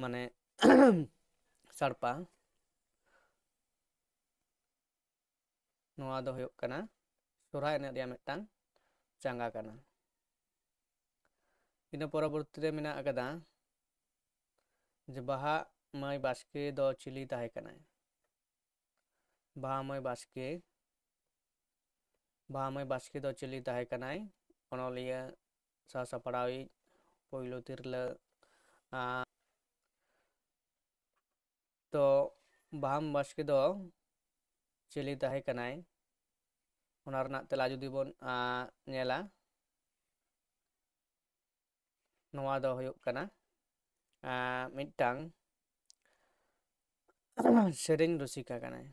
ᱢᱟᱱᱮ ᱥᱟᱲᱯᱟ, ᱱᱚᱣᱟ ᱫᱚ ᱦᱩᱭᱩᱜ ᱠᱟᱱᱟ ᱥᱚᱦᱨᱟᱭ ᱮᱱᱮᱡ ᱨᱮᱭᱟᱜ ᱢᱤᱫᱴᱟᱝ ᱪᱟᱸᱜᱟ ᱠᱟᱱᱟ᱾ ᱤᱱᱟᱹ ᱯᱚᱨᱚᱵᱚᱨᱛᱤ ᱨᱮ ᱢᱮᱱᱟᱜ ᱟᱠᱟᱫᱟ ᱡᱮ ᱵᱟᱦᱟ ᱢᱟᱹᱭ ᱵᱟᱥᱠᱮ ᱫᱚ ᱪᱤᱞᱤ ᱛᱟᱦᱮᱸ ᱠᱟᱱᱟᱭ? ᱵᱟᱦᱟ ᱢᱟᱹᱭ ᱵᱟᱥᱠᱮ, ᱵᱟᱦᱟ ᱢᱟᱹᱭ ᱵᱟᱥᱠᱮ ᱫᱚ ᱪᱤᱞᱤ ᱛᱟᱦᱮᱸ ᱠᱟᱱᱟᱭ? ᱚᱱᱚᱞᱤᱭᱟᱹ, ᱥᱟᱥᱟᱯᱲᱟᱣᱤᱡ, ᱯᱳᱭᱞᱳ ᱛᱤᱨᱞᱟᱹ᱾ ᱟᱨ ᱛᱚ ᱵᱟᱦᱟ ᱢᱟᱹᱭ ᱵᱟᱥᱠᱮ ᱫᱚ ᱪᱤᱞᱤ ᱛᱟᱦᱮᱸ ᱠᱟᱱᱟᱭ? ᱚᱱᱟ ᱨᱮᱱᱟᱜ ᱛᱮᱞᱟ ᱡᱩᱫᱤ ᱵᱚᱱ, ᱟᱸ, ᱧᱮᱞᱟ, ᱱᱚᱣᱟ ᱫᱚ ᱦᱩᱭᱩᱜ ᱠᱟᱱᱟ, ᱟᱸ, ᱢᱤᱫᱴᱟᱝ ᱥᱮᱨᱮᱧ ᱨᱩᱥᱤᱠᱟ ᱠᱟᱱᱟᱭ᱾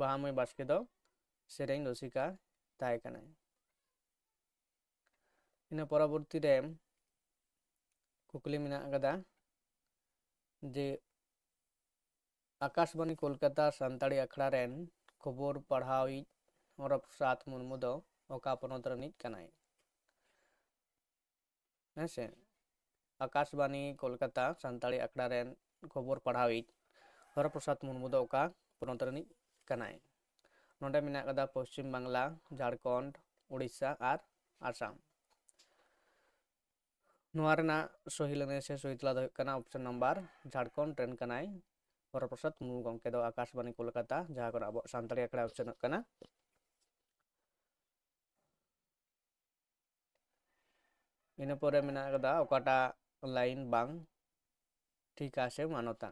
ᱵᱟᱦᱟ ᱢᱟᱹᱭ ᱵᱟᱥᱠᱮ ᱫᱚ ᱥᱮᱨᱮᱧ ᱨᱩᱥᱤᱠᱟ ᱛᱟᱦᱮᱸ ᱠᱟᱱᱟᱭ᱾ ᱤᱱᱟᱹ ᱯᱚᱨᱚᱵᱚᱨᱛᱤ ᱨᱮ ᱠᱩᱠᱞᱤ ᱢᱮᱱᱟᱜ ᱟᱠᱟᱫᱟ ᱡᱮ ᱟᱠᱟᱥᱵᱟᱱᱤ ᱠᱳᱞᱠᱟᱛᱟ ᱥᱟᱱᱛᱟᱲᱤ ᱟᱠᱷᱲᱟ ᱨᱮᱱ ᱠᱷᱚᱵᱚᱨ ᱯᱟᱲᱦᱟᱣᱤᱡ ᱦᱚᱨᱚᱯᱨᱚᱥᱟᱫᱽ ᱢᱩᱨᱢᱩ ᱫᱚ ᱚᱠᱟ ᱯᱚᱱᱚᱛ ᱨᱤᱱᱤᱡ ᱠᱟᱱᱟᱭ? ᱦᱮᱸ ᱥᱮ, ᱟᱠᱟᱥᱵᱟᱱᱤ ᱠᱳᱞᱠᱟᱛᱟ ᱥᱟᱱᱛᱟᱲᱤ ᱟᱠᱷᱲᱟ ᱨᱮᱱ ᱠᱷᱚᱵᱚᱨ ᱯᱟᱲᱦᱟᱣᱤᱡ ᱦᱚᱨᱚᱯᱨᱚᱥᱟᱫᱽ ᱢᱩᱨᱢᱩ ᱫᱚ ᱚᱠᱟ ᱯᱚᱱᱚᱛ ᱨᱤᱱᱤᱡ ᱠᱟᱱᱟᱭ? ᱱᱚᱰᱮ ᱢᱮᱱᱟᱜ ᱟᱠᱟᱫᱟ ᱯᱚᱥᱪᱤᱢ ᱵᱟᱝᱞᱟ, ᱡᱷᱟᱲᱠᱷᱚᱸᱰ, ᱩᱲᱤᱥᱥᱟ ᱟᱨ ᱟᱥᱟᱢ᱾ ᱱᱚᱣᱟ ᱨᱮᱱᱟᱜ ᱥᱚᱦᱤ ᱞᱟᱹᱱᱟᱹᱭ ᱥᱮ ᱥᱚᱦᱤ ᱛᱮᱞᱟ ᱫᱚ ᱦᱩᱭᱩᱜ ᱠᱟᱱᱟ ᱚᱯᱥᱮᱱ ᱱᱟᱢᱵᱟᱨ, ᱡᱷᱟᱲᱠᱷᱚᱸᱰ ᱨᱮᱱ ᱠᱟᱱᱟᱭ ᱦᱚᱨᱚᱯᱨᱚᱥᱟᱫᱽ ᱢᱩᱨᱢᱩ ᱜᱚᱢᱠᱮ ᱫᱚ ᱟᱠᱟᱥᱵᱟᱱᱤ ᱠᱳᱞᱠᱟᱛᱟ, ᱡᱟᱦᱟᱸ ᱠᱷᱚᱱ ᱟᱵᱚᱣᱟᱜ ᱥᱟᱱᱛᱟᱲᱤ ᱟᱠᱷᱲᱟ ᱩᱪᱷᱟᱹᱱᱚᱜ ᱠᱟᱱᱟ᱾ ᱤᱱᱟᱹ ᱯᱚᱨᱮ ᱢᱮᱱᱟᱜ ᱟᱠᱟᱫᱟ ᱚᱠᱟᱴᱟᱜ ᱞᱟᱭᱤᱱ ᱵᱟᱝ ᱴᱷᱤᱠᱟ ᱥᱮ ᱢᱟᱱᱚᱛᱟ᱾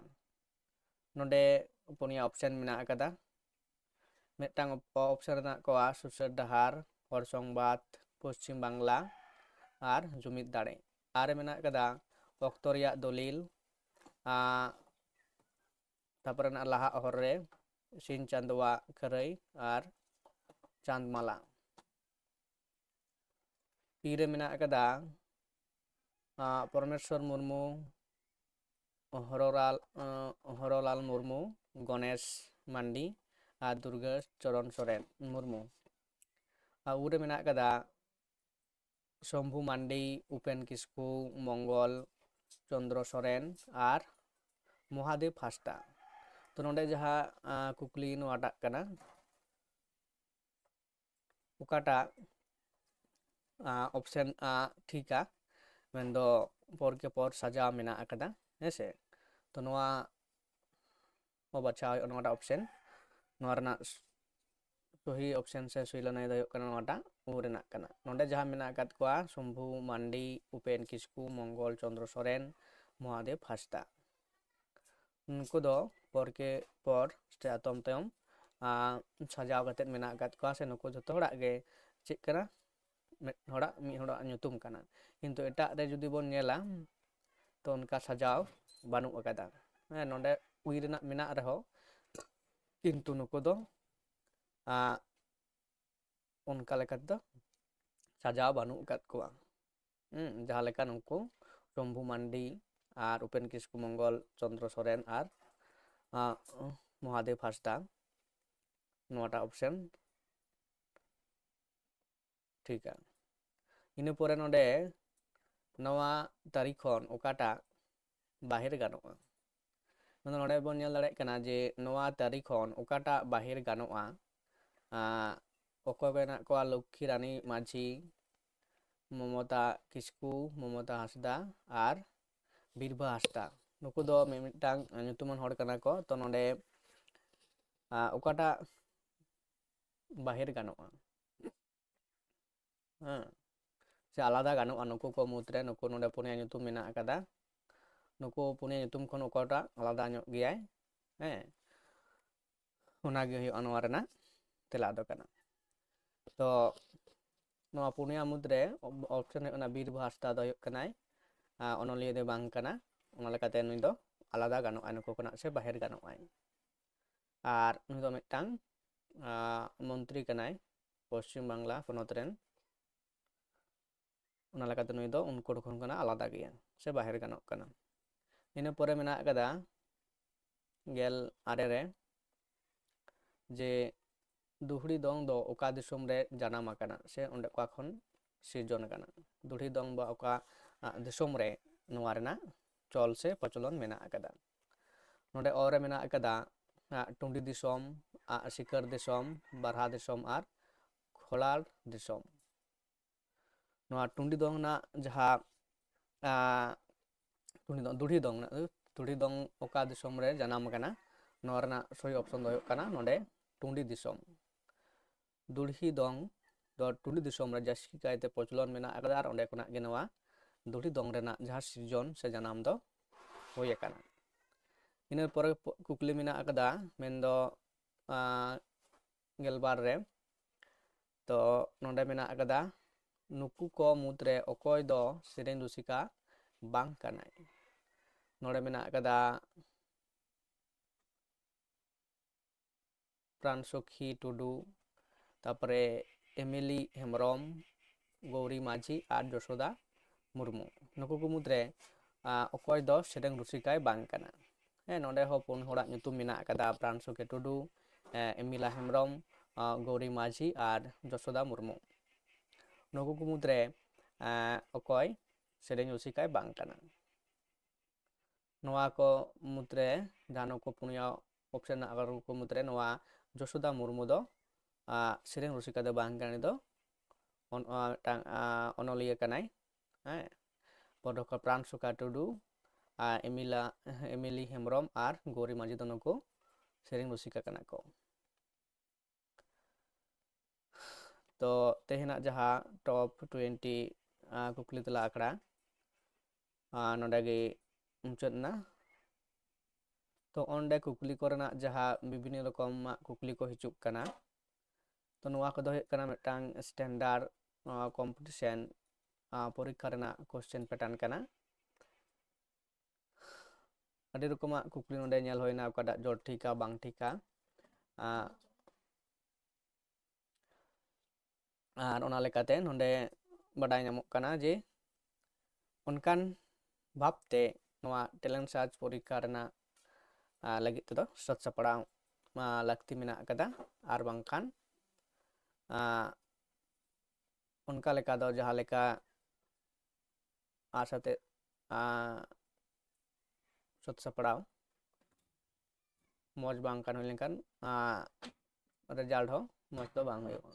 ᱱᱚᱰᱮ ᱯᱩᱱᱭᱟ ᱚᱯᱥᱮᱱ ᱢᱮᱱᱟᱜ ᱟᱠᱟᱫᱟ᱾ ᱢᱤᱫᱴᱟᱝ ᱚᱯᱥᱮᱱ ᱨᱮ ᱢᱮᱱᱟᱜ ᱠᱚᱣᱟ ᱥᱩᱥᱟᱹᱨ ᱰᱟᱦᱟᱨ, ᱦᱚᱲ ᱥᱚᱝᱵᱟᱫ, ᱯᱚᱥᱪᱤᱢ ᱵᱟᱝᱞᱟ ᱟᱨ ᱡᱩᱢᱤᱫ ᱫᱟᱲᱮ᱾ ᱟᱨ ᱨᱮ ᱢᱮᱱᱟᱜ ᱟᱠᱟᱫᱟ ᱚᱠᱛᱚ ᱨᱮᱭᱟᱜ ᱫᱚᱞᱤᱞ, ᱟᱸ, ᱛᱟᱯᱚᱨᱮ ᱢᱮᱱᱟᱜᱼᱟ ᱞᱟᱦᱟ ᱚᱦᱚᱨ ᱨᱮ, ᱥᱤᱧ ᱪᱟᱸᱫᱳᱣᱟᱜ ᱠᱷᱟᱹᱨᱟᱹᱭ ᱟᱨ ᱪᱟᱸᱫᱽᱢᱟᱞᱟ᱾ ᱯᱤ ᱨᱮ ᱢᱮᱱᱟᱜ ᱟᱠᱟᱫᱟ, ᱟᱸ, ᱯᱚᱨᱚᱢᱮᱥᱣᱚᱨ ᱢᱩᱨᱢᱩ, ᱦᱚᱨᱚᱞᱟᱞ, ᱟᱸ, ᱦᱚᱨᱚᱞᱟᱞ ᱢᱩᱨᱢᱩ, ᱜᱚᱱᱮᱥ ᱢᱟᱱᱰᱤ ᱟᱨ ᱫᱩᱨᱜᱟᱹ ᱪᱚᱨᱚᱱ ᱥᱚᱨᱮᱱ ᱢᱩᱨᱢᱩ᱾ ᱟᱨ ᱩ ᱨᱮ ᱢᱮᱱᱟᱜ ᱟᱠᱟᱫᱟ ᱥᱚᱢᱵᱷᱩ ᱢᱟᱱᱰᱤ, ᱩᱯᱮᱱ ᱠᱤᱥᱠᱩ, ᱢᱚᱝᱜᱚᱞ ᱪᱚᱸᱫᱽᱨᱚ ᱥᱚᱨᱮᱱ ᱟᱨ ᱢᱚᱦᱟᱫᱮᱵᱽ ᱦᱟᱸᱥᱫᱟ᱾ ᱛᱚ ᱱᱚᱰᱮ ᱡᱟᱦᱟᱸ, ᱟᱸ, ᱠᱩᱠᱞᱤ ᱱᱚᱣᱟᱴᱟᱜ ᱠᱟᱱᱟ, ᱚᱠᱟᱴᱟᱜ, ᱟᱸ, ᱚᱯᱥᱮᱱ, ᱟᱸ, ᱴᱷᱤᱠᱟ, ᱢᱮᱱᱫᱚ ᱯᱚᱨ ᱠᱮ ᱯᱚᱨ ᱥᱟᱡᱟᱣ ᱢᱮᱱᱟᱜ ᱟᱠᱟᱫᱟ, ᱦᱮᱸ ᱥᱮ? ᱛᱚ ᱱᱚᱣᱟ ᱵᱚ ᱵᱟᱪᱷᱟᱣ ᱦᱩᱭᱩᱜᱼᱟ, ᱱᱚᱣᱟᱴᱟᱜ ᱚᱯᱥᱮᱱ᱾ ᱱᱚᱣᱟ ᱨᱮᱱᱟᱜ ᱥᱚᱦᱤ ᱚᱯᱥᱮᱱ ᱥᱮ ᱥᱩᱭᱞᱟᱹᱱᱟᱹᱭ ᱫᱚ ᱦᱩᱭᱩᱜ ᱠᱟᱱᱟ ᱱᱚᱣᱟᱴᱟᱜ, ᱩ ᱨᱮᱱᱟᱜ ᱠᱟᱱᱟ᱾ ᱱᱚᱰᱮ ᱡᱟᱦᱟᱸ ᱢᱮᱱᱟᱜ ᱟᱠᱟᱫ ᱠᱚᱣᱟ, ᱥᱚᱢᱵᱷᱩ ᱢᱟᱱᱰᱤ, ᱩᱯᱮᱱ ᱠᱤᱥᱠᱩ, ᱢᱚᱝᱜᱚᱞ ᱪᱚᱸᱫᱽᱨᱚ ᱥᱚᱨᱮᱱ, ᱢᱚᱦᱟᱫᱮᱵᱽ ᱦᱟᱸᱥᱫᱟ, ᱱᱩᱠᱩ ᱫᱚ ᱯᱚᱨ ᱠᱮ ᱯᱚᱨ ᱥᱮ ᱟᱛᱚᱢ ᱛᱟᱭᱚᱢ, ᱟᱸ, ᱥᱟᱡᱟᱣ ᱠᱟᱛᱮᱫ ᱢᱮᱱᱟᱜ ᱟᱠᱟᱫ ᱠᱚᱣᱟ, ᱥᱮ ᱱᱩᱠᱩ ᱡᱷᱚᱛᱚ ᱦᱚᱲᱟᱜ ᱜᱮ ᱪᱮᱫ ᱠᱟᱱᱟ, ᱢᱤᱫ ᱦᱚᱲᱟᱜ, ᱢᱤᱫ ᱦᱚᱲᱟᱜ ᱧᱩᱛᱩᱢ ᱠᱟᱱᱟ᱾ ᱠᱤᱱᱛᱩ ᱮᱴᱟᱜ ᱨᱮ ᱡᱩᱫᱤ ᱵᱚᱱ ᱧᱮᱞᱟ, ᱛᱚ ᱚᱱᱠᱟ ᱥᱟᱡᱟᱣ ᱵᱟᱹᱱᱩᱜ ᱟᱠᱟᱫᱟ᱾ ᱦᱮᱸ, ᱱᱚᱰᱮ ᱩᱭ ᱨᱮᱱᱟᱜ ᱢᱮᱱᱟᱜ ᱨᱮᱦᱚᱸ, ᱠᱤᱱᱛᱩ ᱱᱩᱠᱩ ᱫᱚ, ᱟᱸ, ᱚᱱᱠᱟ ᱞᱮᱠᱟ ᱛᱮᱫᱚ ᱥᱟᱡᱟᱣ ᱵᱟᱹᱱᱩᱜ ᱟᱠᱟᱫ ᱠᱚᱣᱟ᱾ ᱦᱩᱸ, ᱡᱟᱦᱟᱸ ᱞᱮᱠᱟ ᱱᱩᱠᱩ ᱥᱚᱢᱵᱷᱩ ᱢᱟᱱᱰᱤ ᱟᱨ ᱩᱯᱮᱱ ᱠᱤᱥᱠᱩ, ᱢᱚᱝᱜᱚᱞ ᱪᱚᱸᱫᱽᱨᱚ ᱥᱚᱨᱮᱱ ᱟᱨ, ᱟᱸ, ᱢᱚᱦᱟᱫᱮᱵᱽ ᱦᱟᱸᱥᱫᱟ, ᱱᱚᱣᱟᱴᱟᱜ ᱚᱯᱥᱮᱱ ᱴᱷᱤᱠᱟ᱾ ᱤᱱᱟᱹ ᱯᱚᱨᱮ ᱱᱚᱰᱮ ᱱᱚᱣᱟ ᱛᱟᱹᱨᱤ ᱠᱷᱚᱱ ᱚᱠᱟᱴᱟᱜ ᱵᱟᱦᱮᱨ ᱜᱟᱱᱚᱜᱼᱟ? ᱢᱟᱱᱮ ᱱᱚᱰᱮ ᱵᱚᱱ ᱧᱮᱞ ᱫᱟᱲᱮᱭᱟᱜ ᱠᱟᱱᱟ ᱡᱮ ᱱᱚᱣᱟ ᱛᱟᱹᱨᱤ ᱠᱷᱚᱱ ᱚᱠᱟᱴᱟᱜ ᱵᱟᱦᱮᱨ ᱜᱟᱱᱚᱜᱼᱟ? ᱟᱸ, ᱚᱠᱚᱭ ᱠᱚ ᱦᱮᱱᱟᱜ ᱠᱚᱣᱟ? ᱞᱚᱠᱠᱷᱤ ᱨᱟᱱᱤ ᱢᱟᱹᱡᱷᱤ, ᱢᱚᱢᱚᱛᱟ ᱠᱤᱥᱠᱩ, ᱢᱚᱢᱚᱛᱟ ᱦᱟᱸᱥᱫᱟ ᱟᱨ ᱵᱤᱨᱵᱷᱟ ᱦᱟᱸᱥᱫᱟ᱾ ᱱᱩᱠᱩ ᱫᱚ ᱢᱤᱢᱤᱫᱴᱟᱝ ᱧᱩᱛᱩᱢᱟᱱ ᱦᱚᱲ ᱠᱟᱱᱟ ᱠᱚ᱾ ᱛᱚ ᱱᱚᱰᱮ, ᱟᱸ, ᱚᱠᱟᱴᱟᱜ ᱵᱟᱦᱮᱨ ᱜᱟᱱᱚᱜᱼᱟ? ᱦᱮᱸ, ᱥᱮ ᱟᱞᱟᱫᱟ ᱜᱟᱱᱚᱜᱼᱟ ᱱᱩᱠᱩ ᱠᱚ ᱢᱩᱫᱽᱨᱮ? ᱱᱩᱠᱩ ᱱᱚᱰᱮ ᱯᱩᱱᱭᱟ ᱧᱩᱛᱩᱢ ᱢᱮᱱᱟᱜ ᱟᱠᱟᱫᱟ᱾ ᱱᱩᱠᱩ ᱯᱩᱱᱭᱟ ᱧᱩᱛᱩᱢ ᱠᱷᱚᱱ ᱚᱠᱟᱴᱟᱜ ᱟᱞᱟᱫᱟ ᱧᱚᱜ ᱜᱮᱭᱟᱭ? ᱦᱮᱸ, ᱚᱱᱟᱜᱮ ᱦᱩᱭᱩᱜᱼᱟ ᱱᱚᱣᱟ ᱨᱮᱱᱟᱜ ᱛᱮᱞᱟ ᱫᱚ ᱠᱟᱱᱟ᱾ ᱛᱚ ᱱᱚᱣᱟ ᱯᱩᱱᱭᱟ ᱢᱩᱫᱽᱨᱮ option ᱦᱩᱭᱩᱜ ᱠᱟᱱᱟ ᱵᱤᱨ ᱵᱟᱦᱟ ᱦᱟᱸᱥᱫᱟ ᱫᱚ ᱦᱩᱭᱩᱜ ᱠᱟᱱᱟᱭ ᱚᱱᱚᱞᱤᱭᱟᱹ ᱫᱚ ᱵᱟᱝ ᱠᱟᱱᱟ᱾ ᱚᱱᱟ ᱞᱮᱠᱟᱛᱮ ᱱᱩᱭ ᱫᱚ ᱟᱞᱟᱫᱟ ᱜᱟᱱᱚᱜᱼᱟᱭ ᱱᱩᱠᱩ ᱠᱷᱚᱱᱟᱜ ᱥᱮ ᱵᱟᱦᱮᱨ ᱜᱟᱱᱚᱜᱼᱟᱭ᱾ ᱟᱨ ᱱᱩᱭ ᱫᱚ ᱢᱤᱫᱴᱟᱝ ᱢᱚᱱᱛᱨᱤ ᱠᱟᱱᱟᱭ ᱯᱚᱥᱪᱤᱢ ᱵᱟᱝᱞᱟ ᱯᱚᱱᱚᱛ ᱨᱮᱱ᱾ ᱚᱱᱟ ᱞᱮᱠᱟᱛᱮ ᱱᱩᱭ ᱫᱚ ᱩᱱᱠᱩ ᱠᱷᱚᱱ ᱠᱷᱚᱱᱟᱜ ᱟᱞᱟᱫᱟ ᱜᱮᱭᱟ ᱥᱮ ᱵᱟᱦᱮᱨ ᱜᱟᱱᱚᱜ ᱠᱟᱱᱟ᱾ ᱤᱱᱟᱹ ᱯᱚᱨᱮ ᱢᱮᱱᱟᱜ ᱟᱠᱟᱫᱟ ᱜᱮᱞ ᱟᱨᱮ ᱨᱮ ᱡᱮ ᱫᱩᱦᱲᱤ ᱫᱚᱝ ᱫᱚ ᱚᱠᱟ ᱫᱤᱥᱚᱢ ᱨᱮ ᱡᱟᱱᱟᱢ ᱟᱠᱟᱱᱟ ᱥᱮ ᱚᱸᱰᱮ ᱚᱠᱟ ᱠᱷᱚᱱ ᱥᱤᱨᱡᱚᱱ ᱟᱠᱟᱱᱟ᱾ ᱫᱩᱦᱲᱤ ᱫᱚᱝ ᱫᱚ ᱚᱠᱟ ᱫᱤᱥᱚᱢ ᱨᱮ ᱱᱚᱣᱟ ᱨᱮᱱᱟᱜ ᱪᱚᱞ ᱥᱮ ᱯᱨᱚᱪᱚᱞᱚᱱ ᱢᱮᱱᱟᱜ ᱟᱠᱟᱫᱟ᱾ ᱱᱚᱰᱮ ᱚ ᱨᱮ ᱢᱮᱱᱟᱜ ᱟᱠᱟᱫᱟ ᱴᱩᱸᱰᱤ ᱫᱤᱥᱚᱢ, ᱥᱤᱠᱟᱹᱨ ᱫᱤᱥᱚᱢ, ᱵᱟᱨᱦᱟ ᱫᱤᱥᱚᱢ ᱟᱨ ᱠᱷᱚᱞᱟᱲ ᱫᱤᱥᱚᱢ᱾ ᱱᱚᱣᱟ ᱴᱩᱸᱰᱤ ᱫᱚᱝ ᱨᱮᱱᱟᱜ ᱡᱟᱦᱟᱸ ᱴᱩᱸᱰᱤ ᱫᱚᱝ, ᱫᱩᱲᱦᱤ ᱫᱚᱝ ᱨᱮᱱᱟᱜ, ᱫᱩᱲᱦᱤ ᱫᱚᱝ ᱚᱠᱟ ᱫᱤᱥᱚᱢ ᱨᱮ ᱡᱟᱱᱟᱢ ᱟᱠᱟᱱᱟ, ᱱᱚᱣᱟ ᱨᱮᱱᱟᱜ ᱥᱚᱦᱤ option ᱫᱚ ᱦᱩᱭᱩᱜ ᱠᱟᱱᱟ ᱱᱚᱰᱮ ᱴᱩᱸᱰᱤ ᱫᱤᱥᱚᱢ᱾ ᱫᱩᱲᱦᱤ ᱫᱚᱝ ᱫᱚ ᱴᱩᱸᱰᱤ ᱫᱤᱥᱚᱢ ᱨᱮ ᱡᱟᱹᱥᱛᱤ ᱠᱟᱭᱛᱮ ᱯᱨᱚᱪᱚᱞᱚᱱ ᱢᱮᱱᱟᱜ ᱟᱠᱟᱫᱟ ᱟᱨ ᱚᱸᱰᱮ ᱠᱷᱚᱱᱟᱜ ᱜᱮ ᱱᱚᱣᱟ ᱫᱩᱲᱦᱤ ᱫᱚᱝ ᱨᱮᱱᱟᱜ ᱡᱟᱦᱟᱸ ᱥᱤᱨᱡᱚᱱ ᱥᱮ ᱡᱟᱱᱟᱢ ᱫᱚ ᱦᱩᱭ ᱟᱠᱟᱱᱟ᱾ ᱤᱱᱟᱹ ᱯᱚᱨᱮ ᱠᱩᱠᱞᱤ ᱢᱮᱱᱟᱜ ᱟᱠᱟᱫᱟ, ᱢᱮᱱᱫᱚ ᱜᱮᱞᱵᱟᱨ ᱨᱮ᱾ ᱛᱚ ᱱᱚᱰᱮ ᱢᱮᱱᱟᱜ ᱟᱠᱟᱫᱟ ᱱᱩᱠᱩ ᱠᱚ ᱢᱩᱫᱽᱨᱮ ᱚᱠᱚᱭ ᱫᱚ ᱥᱮᱨᱮᱧ ᱨᱩᱥᱤᱠᱟ ᱵᱟᱝ ᱠᱟᱱᱟᱭ᱾ ᱱᱚᱰᱮ ᱢᱮᱱᱟᱜ ᱟᱠᱟᱫᱟ ᱯᱨᱟᱱᱥᱚᱠᱷᱤ ᱴᱩᱰᱩ, ᱛᱟᱨᱯᱚᱨᱮ ᱮᱢᱤᱞᱤ ᱦᱮᱢᱵᱨᱚᱢ, ᱜᱳᱣᱨᱤ ᱢᱟᱹᱡᱷᱤ ᱟᱨ ᱡᱚᱥᱳᱫᱟ ᱢᱩᱨᱢᱩ᱾ ᱱᱩᱠᱩ ᱠᱚ ᱢᱩᱫᱽᱨᱮ ᱚᱠᱚᱭ ᱫᱚ ᱥᱮᱨᱮᱧ ᱨᱩᱥᱤᱠᱟᱭ ᱵᱟᱝ ᱠᱟᱱᱟ? ᱦᱮᱸ, ᱱᱚᱰᱮ ᱦᱚᱸ ᱯᱩᱱ ᱦᱚᱲᱟᱜ ᱧᱩᱛᱩᱢ ᱢᱮᱱᱟᱜ ᱟᱠᱟᱫᱟ, ᱯᱨᱟᱱᱥᱚᱠᱷᱤ ᱴᱩᱰᱩ, ᱮᱢᱤᱞᱟ ᱦᱮᱢᱵᱨᱚᱢ, ᱜᱳᱣᱨᱤ ᱢᱟᱹᱡᱷᱤ ᱟᱨ ᱡᱚᱥᱳᱫᱟ ᱢᱩᱨᱢᱩ᱾ ᱱᱩᱠᱩ ᱠᱚ ᱢᱩᱫᱽᱨᱮ ᱚᱠᱚᱭ ᱥᱮᱨᱮᱧ ᱨᱩᱥᱤᱠᱟᱭ ᱵᱟᱝ ᱠᱟᱱᱟ? ᱱᱚᱣᱟ ᱠᱚ ᱢᱩᱫᱽᱨᱮ ᱡᱟᱦᱟᱸ ᱱᱩᱠᱩ ᱯᱩᱱᱭᱟ option ᱢᱮᱱᱟᱜ ᱟᱠᱟᱫ ᱩᱱᱠᱩ ᱢᱩᱫᱽᱨᱮ ᱱᱚᱣᱟ ᱡᱚᱥᱳᱫᱟ ᱢᱩᱨᱢᱩ ᱫᱚ ᱥᱮᱨᱮᱧ ᱨᱩᱥᱤᱠᱟ ᱫᱚ ᱵᱟᱝ ᱠᱟᱱᱟ, ᱩᱱᱤ ᱫᱚ ᱢᱤᱫᱴᱟᱝ ᱚᱱᱚᱞᱤᱭᱟᱹ ᱠᱟᱱᱟᱭ᱾ ᱦᱮᱸ, ᱯᱨᱟᱱᱥᱩᱠᱟ ᱴᱩᱰᱩ, ᱮᱢᱤᱞᱟ ᱮᱢᱤᱞᱤ ᱦᱮᱢᱵᱨᱚᱢ ᱟᱨ ᱜᱳᱣᱨᱤ ᱢᱟᱹᱡᱷᱤ ᱫᱚ ᱱᱩᱠᱩ ᱥᱮᱨᱮᱧ ᱨᱩᱥᱤᱠᱟ ᱠᱟᱱᱟ ᱠᱚ᱾ ᱛᱚ ᱛᱮᱦᱮᱧᱟᱜ ᱡᱟᱦᱟᱸ top twenty ᱠᱩᱠᱞᱤ ᱛᱮᱞᱟ ᱟᱠᱷᱲᱟ ᱱᱚᱰᱮ ᱜᱮ ᱢᱩᱪᱟᱹᱫ ᱮᱱᱟ᱾ ᱛᱚ ᱚᱸᱰᱮ ᱠᱩᱠᱞᱤ ᱠᱚᱨᱮᱱᱟᱜ ᱡᱟᱦᱟᱸ ᱵᱤᱵᱷᱤᱱᱱᱚ ᱨᱚᱠᱚᱢᱟᱜ ᱠᱩᱠᱞᱤ ᱠᱚ ᱦᱤᱡᱩᱜ ᱠᱟᱱᱟ, ᱛᱚ ᱱᱚᱣᱟ ᱠᱚᱫᱚ ᱦᱩᱭᱩᱜ ᱠᱟᱱᱟ ᱢᱤᱫᱴᱟᱝ standard competition ᱯᱚᱨᱤᱠᱠᱷᱟ ᱨᱮᱱᱟᱜ question pattern ᱠᱟᱱᱟ᱾ ᱟᱹᱰᱤ ᱨᱚᱠᱚᱢᱟᱜ ᱠᱩᱠᱞᱤ ᱱᱚᱰᱮ ᱧᱮᱞ ᱦᱩᱭᱱᱟ, ᱚᱠᱟᱴᱟᱜ ᱡᱚᱲ ᱴᱷᱤᱠᱟ ᱵᱟᱝ ᱴᱷᱤᱠᱟ᱾ ᱟᱸ, ᱟᱨ ᱚᱱᱟ ᱞᱮᱠᱟᱛᱮ ᱱᱚᱰᱮ ᱵᱟᱰᱟᱭ ᱧᱟᱢᱚᱜ ᱠᱟᱱᱟ ᱡᱮ ᱚᱱᱠᱟᱱ ᱵᱷᱟᱵᱽᱛᱮ ᱱᱚᱣᱟ talent search ᱯᱚᱨᱤᱠᱠᱷᱟ ᱨᱮᱱᱟᱜ, ᱟᱸ, ᱞᱟᱹᱜᱤᱫ ᱛᱮᱫᱚ ᱥᱟᱹᱛ ᱥᱟᱯᱲᱟᱣ, ᱟᱸ, ᱞᱟᱹᱠᱛᱤ ᱢᱮᱱᱟᱜ ᱟᱠᱟᱫᱟ᱾ ᱟᱨ ᱵᱟᱝᱠᱷᱟᱱ, ᱟᱸ, ᱚᱱᱠᱟ ᱞᱮᱠᱟ ᱫᱚ ᱡᱟᱦᱟᱸ ᱞᱮᱠᱟ ᱟᱥ ᱟᱛᱮ, ᱟᱸ, ᱥᱟᱹᱛ ᱥᱟᱯᱲᱟᱣ ᱢᱚᱡᱽ ᱵᱟᱝ ᱠᱟᱱ ᱦᱩᱭ ᱞᱮᱱᱠᱷᱟᱱ, ᱟᱸ, result ᱦᱚᱸ ᱢᱚᱡᱽ ᱫᱚ ᱵᱟᱝ ᱦᱩᱭᱩᱜᱼᱟ᱾